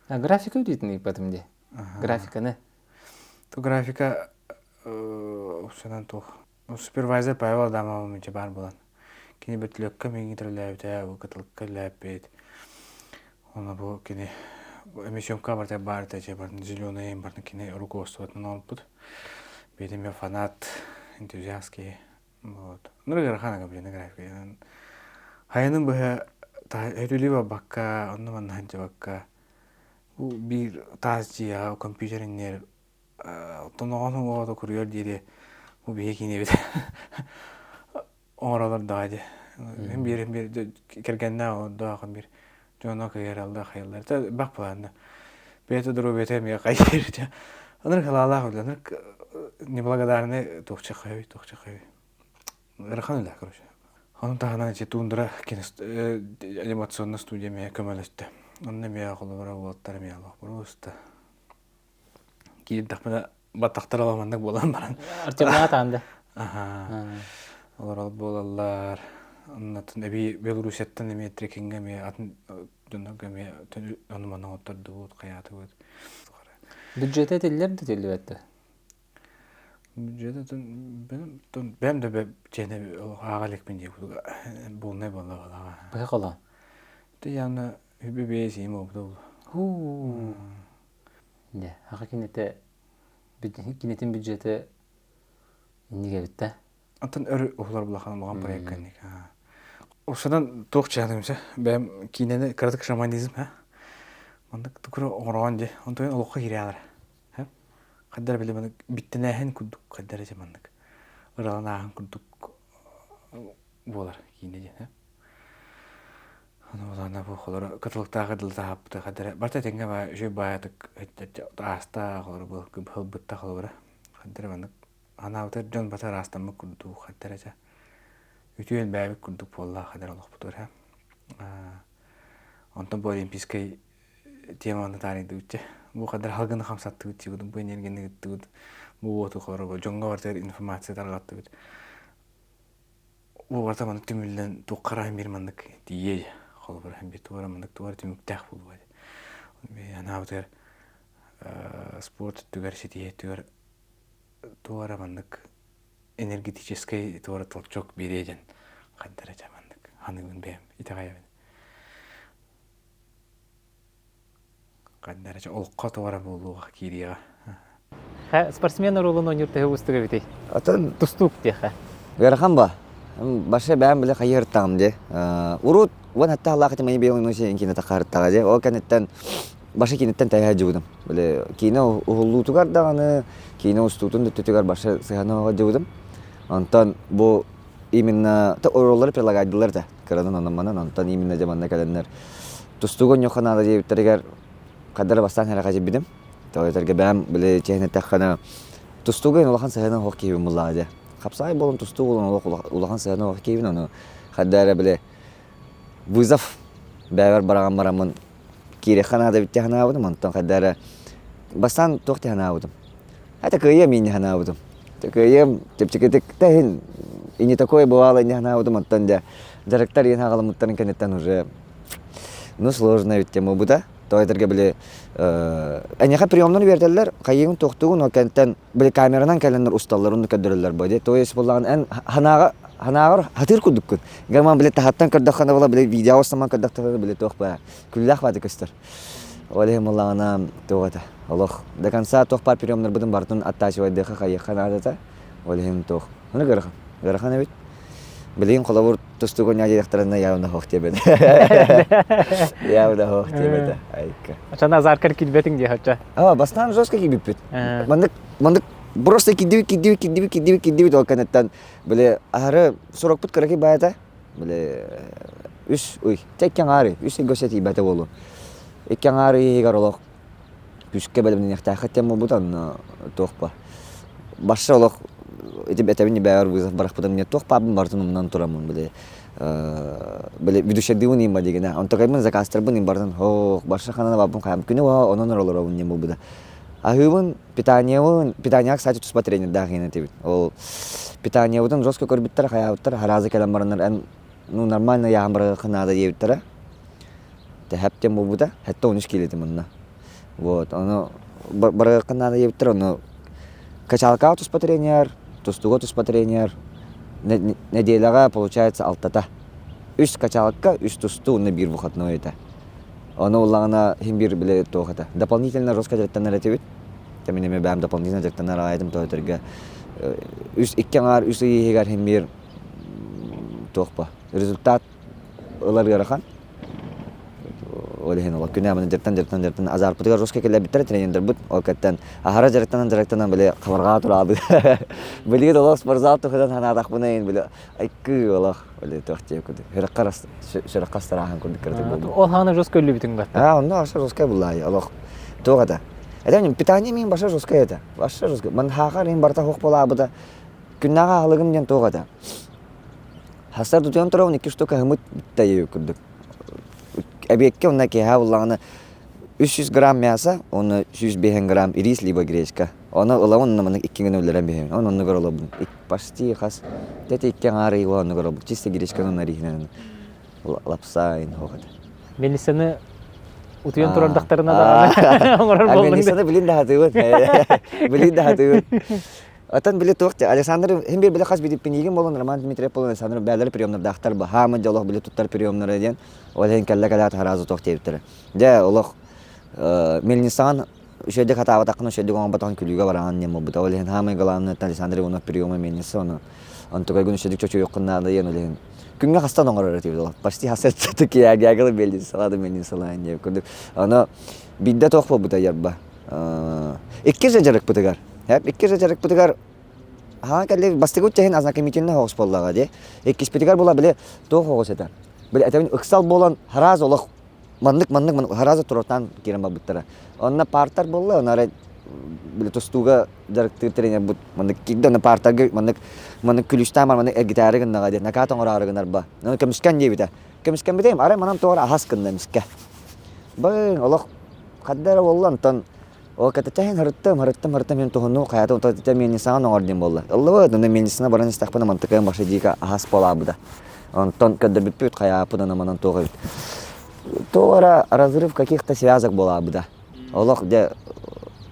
А графика үдүтүн ыйпатым дии. Графиканы. Ту графика упсанан туох супервайзер Павел Адамов мынча баар буолан кини бөтүлөккө миигин төрөлөөбүтэ бу кытылыкка үлэлээппит Оны бу кини эми съемка барта баар этэ барын зеленый барын кини руководствотун олбут бэйэтим фанат энтузиаст киһи Вот. Ну, ыарахан ага билин графика. Хайанын быһа өтүлүү барбакка, онно манна сылдьыбакка, бу биир таас дьиэҕэ компьютер иннигэр тоноҕон оҕото куруйар диэри бу биһи киинэбит оҥоролор даҕа дии. Биир биир кэргэннээх олордоох биир дьоно кыйараллар хайаллар. Бах планна. Бэйэтэ доруобуйата эмиэ хайыыр. Аныр халаалаах үлэ, аныр неблагодарный туохчахай, туохчахай. Ыарахан үлэ, короче. Ону таһынан ити Тундра анимационная студия эмиэ көмөлөстө. Онно эмиэ холобура уолаттар эмиэ олох просто киирдэхпинэ баттахтар аламаннык буолан баран. Артемнаат аанда. Аха. Олор буолаллар. Оннотун эби Белоруссияттан эмиэ трекингэ эмиэ атын дьоннорго эмиэ ону маны оҥоттордубут, хайаатыбыт. Бюджета этиллэр да этиллибэт да? Бюджета бэм да чээнэ ааҕа илекпин дии буолнай буолла балаҕа. Быһа холоон. Ты явно үбү бэйэ сиим обда ол. Хуу. Дьэ, аҕа кинэтэ кинэтин бюджеты инник эбит да. Антон өр уһулар булахан улахан проект кэнник. Ушадан туох чаанымса бэм киинэни кыратык шаманизм ха. Маннык тукура оҥороон дии. Онтон олоххо киирээлэр. Хаддар били маннык биттэнээһин курдук хаддар эти маннык ыраланааһын курдук буолар киинэ диэн. Аны улаана бу холоро кытылыктаах дылы таһааппыта хаддара барта тэҥҥэ баа үчүгэй баайатык ааста холоро бу хылбытта холобура хаддара маннык анаабытар дьон бата ыраастаммыт курдук хаддара ча үтүө элбээбит курдук буолла хадара олохпутугар онтон бу олимпийскай теманы таарыйдыбытча бу хадара халгыны хамсаттыбыт дии бу энергияны ыыттыбыт бу уоту холоро дьоҥҥо барытыгар информация тарҕаттыбыт бу барыта маннык түмүллэн туохха биир маннык тиийиэ холобура биир туора маннык туора түмүктээх буолуо анаабытыгар спорт өттүгэр ситиһии өттүгэр туора маннык энергетическэй туора толчок биэриэ диэн хайдара дьэ маннык ханыыбын бэйэм итэҕэйэбин хайдара дьэ олоххо туора буолуоҕа киириэҕэ Спортсмен оруолун оонньуур төһө уустук эбитий? Атын тустуук диэхэ. Ыарахан ба. Баша бэйэм биле хайыһыртаҕым дии. Урут уон хатта халаах этим айы белый ночи киинэ таххарыттаҕа дии. Ол кэнниттэн баша киинэттэн тэйэ сылдьыбытым. Били киинэ уһуллуутугар даҕаны, киинэ устуутун бүттүтүгэр баша сыһана сылдьыбытым. Онтон бу именно оруоллары предлагайдылар да кыранан онон-манан онтон именно дьэ манна кэлэннэр тустууга онньуохха наада диэбиттэригэр хадара бастаан сэрэхэдьийбитим. Тоҕо этэргэ бэйэм били чиэһин эттэххинэ тустууга эн улахан сыһыана суох киһибин буллаҕа дии. Хапсаҕай буолан тустуу буолан олох улахан сыһыана суох киһибин ону ханна эрэ били вызов бэйэбэр бараҕан бараммын киириэххэ наада эбит дии санаабытым онтон хайда эрэ бастаан туох дии санаабытым это кыайыам инни санаабытым кыайыам чэпчэкитик да иһин и не такое бывало инни санаабытым оттон дьэ. Дьарыктар иэн хаҕаламмыттарын кэнниттэн уже ну сложная ведь тема бута. То этэргэ били эйиэхэ приемнар үөрэтэллэр, хайыгын туохтугун ол кэнтэн били камеранан кэлэннэр усталлар, онну көрдөрөллөр бо дии. То есть буллаҕын эн ханааҕа ханааҕар хатыыр курдуккун. Гаман били таһаттан көрдөххүнэ була били видео устаман көрдөхтөрүнэ били туох баа күллээх бааты көстөр. Ол иһин буллаҕына туох этэ олох до конца туох баар приемнарбытын барытын оттачивайдыахха хайыахха наадата. Ол иһин туох Аны ыарахан. Ыарахан эбит. Билигин холобур тустууга ньаа диэтэхтэринэ явно хоох диэбэтэ. Явно хоох диэбэтэ. Айка. Ачан азаркар килбэтиҥ диэ хача. А, бастаан жестко киирбиппит. Маннык маннык просто киддибит киддибит киддибит киддибит киддибит ол кэнниттэн били аһары сорокпут кыракый баайата били үс ый икки аҥаары үс ыйга өссө тиийбэтэ буолуо икки аҥаары иһигэр олох күүскэ бэлэмнэниэхтээххит диэн буолбут онно туох ба барса олох ити этэбин бэйэбэр вызов барахпытым мне туох баабын барытын умнан тураммын били били ведущайдыыбын иим дигинэ онтукайбын заказтарбын им барытын хоох барса ханана баабын хаям күнү уһа онон олоробун диэн буолбута аһыыбын питаниябын питанияҕа кстати туспа тренердаах иһин этибит ол питаниябытын жестко көрбүттэр хайаабыттар хараазы кэлэн бараннар эн ну нормально яһан барыахха наада диэбиттэрэ Тэһэп диэн буолбута. 73 киилэтим онно. Вот, ону барыахха наада диэбиттэр, ону качалкаҕа туспа тренер, тустууга туспа тренер. Нэдиэлэҕэ, получается, алтата. Үс качалка, үс тустуу, уонна биир выходной этэ. Ону ыллаҕына иһин биир били туох этэ. Дополнительно жестко дьарыктанар этибит. Мин эмиэ бэйэм дополнительно дьарыктанар аайытым тоһутарга үс икки аҥаар үс ый иһигэр иһин биир туох ба результат ылар ыарахан. Ол иһин ол күнэ аманы дьарыктан дьарыктан дьарыктан азарпытыгар жестко кэлэрбиттэр тренердэрбит ол кэттэн аһара дьарыктанан дьарыктанан били хабарҕаа тураабыт. Билигин олох спортзал туһунан санаатахпына били айкыы олох били туох диэ курдук сүрэххэ сүрэххэ астарааһын курдук кыратык буолбут. Ол хаана жестко өллүбүтүҥ батта. А, онно аша жестко буллаай олох туох это. Это питание мин баша жестко это. Баша жестко. Ман хаахар ин барта хох болаабыта. Күннээҕи аһылыгым диэн туох это. Хастар тутуйан турабын икки штука аһымыт бүттэ курдук. Эбиэккэ уонна киэһэ буллаҕына 300 грамм мясо, уонна 105 грамм рис либо гречка. Ону ылабын уонна маннык икки гына үллэрэн биһэбин. Оны оннугар олобун. Почти хас где-то икки аҥаар ый оннугар олобут. Чисто гречканы уонна риһинэн лапса ин хоҕат. Мелиссаны утуйан турардахтарына даҕаны оҥорор буоллуҥ. Мелиссаны билин да хатыыбын. Билин да хатыыбын. Оттон били туох Александр хим бир били хас бидиппиниигин болон Роман Дмитриев болон Александр бээлэр приемнардаахтар баһаамы дьэ олох били туттар приемнара диэн ол иһин кэллэ кэлээт хараазы туох диэбиттэрэ. Дьэ олох мельницаҕын үчүгэйдик хатаабатаххына үчүгэйдик оҥорботоҕун күлүүгэ бараҕын диэн буолбута. Ол иһин хаамай главное Александр Иванов приема мельница ону онтукайгын үчүгэйдик чочуйуоххун наада диэн ол иһин күҥҥэ хастан оҥорор этибит ол почти хас киягягалы мельницалаады мельницалаан диэн курдук ону биирдэ туох буолбута ярба Икки же дьарыкпытыгар. Икки же дьарыкпытыгар аһаа кэлли бастакы үттэһин ознакомительный хоҕус буоллаҕа дии. Иккиспитигэр була били туох хоҕус этэ. Били этэбин ыксал буолан хараас олох маннык маннык маннык хараазы турартаан киирэн барбыттара. Онно партар буолла, онно арай били тустууга дьарыктыыр тренербут маннык киирдэ, онно партарга маннык маннык күлүстээн бар маннык эргитээри гыннаҕа диэн накаат оҥороору гынарба. Ону көмүскэн диэбитэ. Көмүскэммитим, арай манан туора аһас гынна эмискэ. Быҥ олох Ханна эрэ буолла онтон ол кэтэтэһин һырыттым, һырыттым, һырыттым мин туһунну хайата онтон итэ мельницаҕа оҥор диэн буолла. Ыллыбыт, онно мельницаны баран истэхпинэ мантыкайым баша диэки аһас буолаабыта. Онтон көрдөрбүппүт хайааппыт ана манан туох эбит. Туох эрэ разрыв каких-то связок буолаабыта. Олох дьэ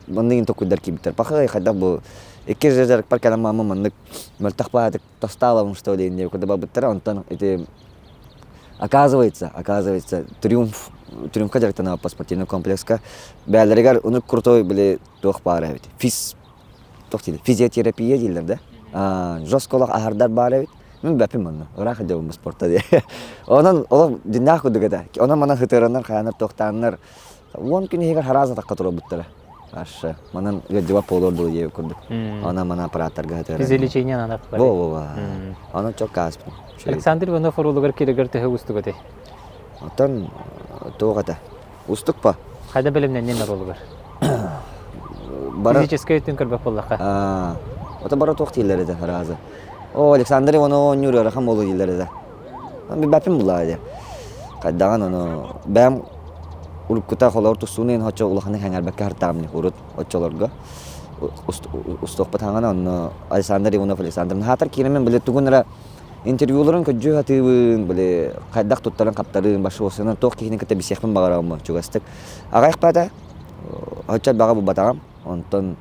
манныгын токуйдар киирбиттэр. Пахай хайдах бу икки дьарыкпар кэлэн маама маннык мөлтөх баатык тостаалабын что ли диэн курдук барбыттара. Онтон ити Оказывается, оказывается, Триумф, Триумфка дьарыктанабыт по спортивный комплекска. Бээлэригэр ону крутой били туох баар эбит. Физ, туох дииллэр, физиотерапия дииллэр да. Жестко олох аһардар баар эбит. Мин бэппин манна, ыраах дьабым спорта диye. Онон олох дьиннээх курдук этэ. Онон манан хытыараннар, хайанар, туохтааннар уон күн иһигэр хараас атахха турабыттара. Аша, манан ыалдьыбат буолуор дылы диэбит курдук. Онон мана аппараттарга сытыарар. Физиолечение надо. Во-во-во. Онон чок ааспын. Александр Иванов оруолугар киригэр төһө устук этэй? Оттон туох этэ? Устук па? Хайда бэлэмнэннин оруолугар? Физическэй өттүн көрбөх буоллахха. Ото бара туох дииллэр этэ аразы. О, Александр Иванов оонньуур ыарахан буолу дииллэр этэ. Билбэппин булаа дии. Хайдаҕын ону бэйэм уруккута холобур тустууну иһин оччо улаханнык сэҥээрбэккэ сыртаҕым урут оччолорго устуохпут хаҥана онно Александр Иванов Александр хаатар киирэммин били тугун эрэ Интервьюларын көрдьүү сатыыбын, били хайдах туттарын хаптарын, башуосунан туох киһини кытта билсиэхпин баҕарабын чугастык. Аҕайах баата, оччо баҕа булбатаҕым. Онтон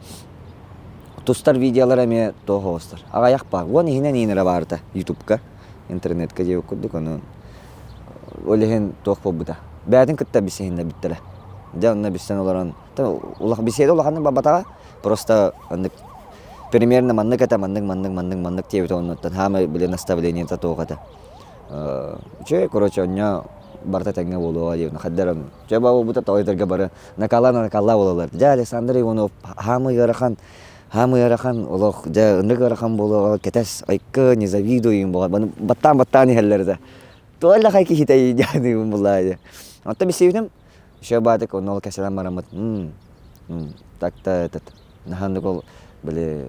тустар видеолар эмиэ туох оҕустар. Аҕайах баар. Уон иһинэн иин эрэ баарыта ютубка, интернетка диэбит курдук ону ол иһин туох буолбута. Бэйэтин кытта билсиһиннэрбиттэрэ. Дьэ онно билсэн олорон беседа улаханнык барбатаҕа. Просто оннук примерно маннык этэ, маннык, маннык, маннык, маннык диэбит оннуттан хаамай били наставлениета туох этэ. Үчүгэй, короче, онньо барыта тэҥҥэ буолуоҕа диэбин хайдарым. Дьэ буолбута тоҕойдорго бары накала накала буолаллар. Дьэ Александр Иванов хаамый ыарахан, хаамый ыарахан олох дьэ ынырык ыарахан буолуоҕа кэтэс айкы не завидуем буолар. Баттаан баттаан иһэллэр этэ. Туох хай киһитэй диэн буллаа. Оттон билсибитим Еще баатык онно ол кэсэлэн бараммыт так-то этот наһааннык ол били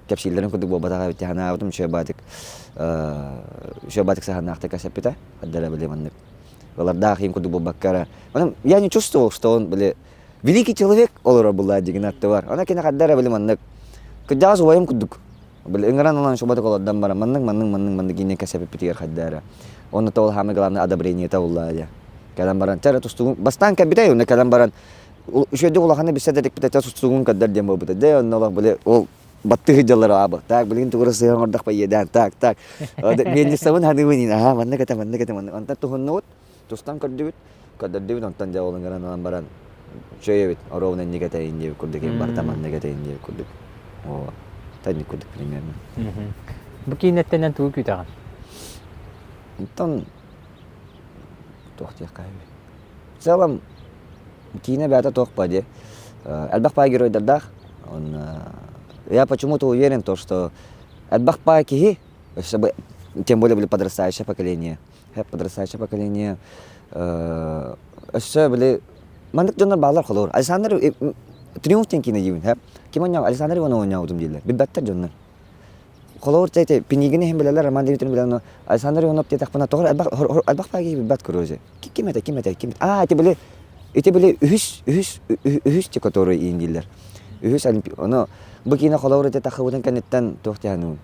кэпсииллэрин курдук буолбатах эбит ханаабытым еще баатык еще баатык саһанаахтык кэсэппитэ хаддара били маннык ылардаах иин курдук буолбакка эрэ Онон я не чувствовал, что он били великий человек олорор буллаа дигин аттыбар. Она кини хаддара били маннык кырдьаҕас убайым курдук били ыҥыран ылан шубатык олордон баран маннык маннык маннык маннык иинэ кэсэппитигэр хаддара. Онно то ол самое главное одобрение буллаа дия. Кэлэн баран, чэ эрэ тустугун, бастаан кэлбитэ, онно кэлэн баран, үчүгэйдик улаханы билсэ да иликпит, чэ тустугун көрдөр диэн буолбута. Дьэ, онно олох били ол баттыы сылдьаллар аабы. Так, билигин тугу эрэ сыһан оҥордохпо иэдээн, так, так. Миэнньиссабын саныыбын, аһаа, маннык этэ, маннык этэ, маннык. Онтон туһуннубут, тустан көрдүбүт, көрдөрдүбүт, онтон дьэ ол ыҥыран ылан баран, үчүгэй эбит, оруобуна инник этэйин диэбит курдук, барыта маннык этэйин диэбит курдук. Оо, инник курдук примерно. Бу киинэттэн тугу күүтэҕин? Онтон туох диэххэ үһү. В целом киинэ бэйэтэ туох ба дии. Элбэх паа геройдардаах. Он я почему-то уверен то, что элбэх паа киһи, тем более были подрастающее поколение, подрастающее поколение өссө били маннык дьоннор бааллар холобур. Александр Триумф диэн киинэ диибин, ким оонньоон Александр Иванов оонньообутум дииллэр. Билбэттэр дьоннор. Холобур, эти Пинигини иһин билэлэр, Роман Дмитриевич билэн, но Александр Иванов диэтэхпинэ, тоҕо элбэх элбэх киһи билбэт короче. Ким это, ким это, ким А, эти были, эти были үһүс, үһүс, үһүс те, которые иин дииллэр. Үһүс олимпи... Ону бу киинэ холобур ити тахыбытын кэнниттэн туох диэхэнуун.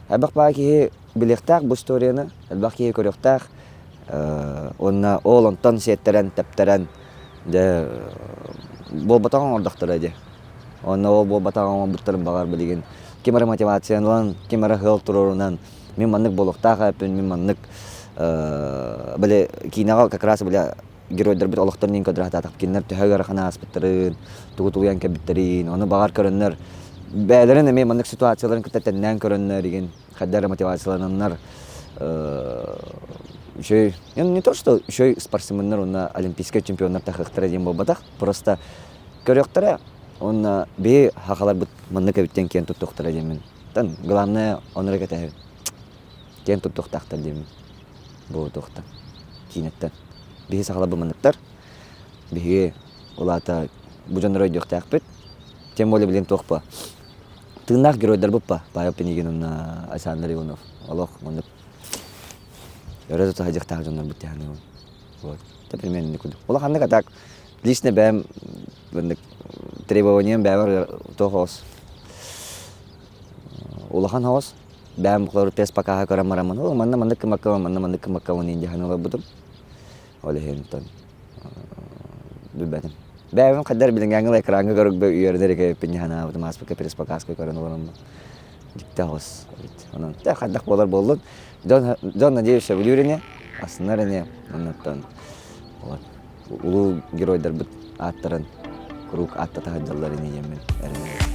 Элбэх баа киһи билиэхтээх бу историяны, элбэх киһи көрүөхтээх. Уонна ол онтон сиэттэрэн, тэптэрэн, дьэ, буолбатаҕын оҥордохторо дии. Онно ол буолбатаҕын оҥорбуттарын баҕар билигин ким эрэ мотивацияны ылан, ким эрэ ыал туруорунан мин маннык буолуохтаах эбиппин, мин маннык били киинэҕэ как раз били геройдарбыт олохторун иһин көрдөрө сатаатахпыт кинилэр төһө ыарахан ааспыттарын, тугу тулуйан кэлбиттэрин, ону баҕар көрөннөр бэйэлэрин эмиэ маннык ситуацияларын кытта тэннээн көрөннөр игин хайдах эрэ мотивациялананнар үчүгэй не то что үчүгэй спортсменнар уонна олимпийскай чемпионнар тахыахтара диэн буолбатах просто көрүөхтэрэ уонна биһи сахаларбыт маннык эбиттэн киэн туттуохтара диэммин тан главное ону эрэ кэтэһэбин киэн туттуохтаахтар диэммин бу туохтан киинэттэн биһи сахаларбыт манныктар биһиги улаата бу дьоннору өйдүөхтээхпит тем более билин туох ба тыыннаах геройдарбыт ба Павел Пинигин уонна Александр Иванов олох маннык өрө тута сылдьыахтаах дьоннорбут дии вот это примерно курдук улаханнык а так Лично бэйэм маннык требованием бэйэбэр туох оҕус улахан оҕус бэйэм холобур тест покаһа көрөн бараммын ол манна маннык кымаккабын манна маннык кымаккабын иин дьаһан олорбутум ол иһин оттон билбэтим бэйэбин хайдах билиҥҥээҥҥи экраҥҥа көрүк үөрэнэр эбиппин дьаһанаабытым ааспыкка пресс-показка көрөн олороммун дьикти оҕус онон хайдах буолар буоллун дьон дьон надеюсь сөбүлүүр ини астынар ини оннуттан вот улуу геройдарбыт ааттарын куруук ааттата сылдьаллар ини диэммин эрэнэбин.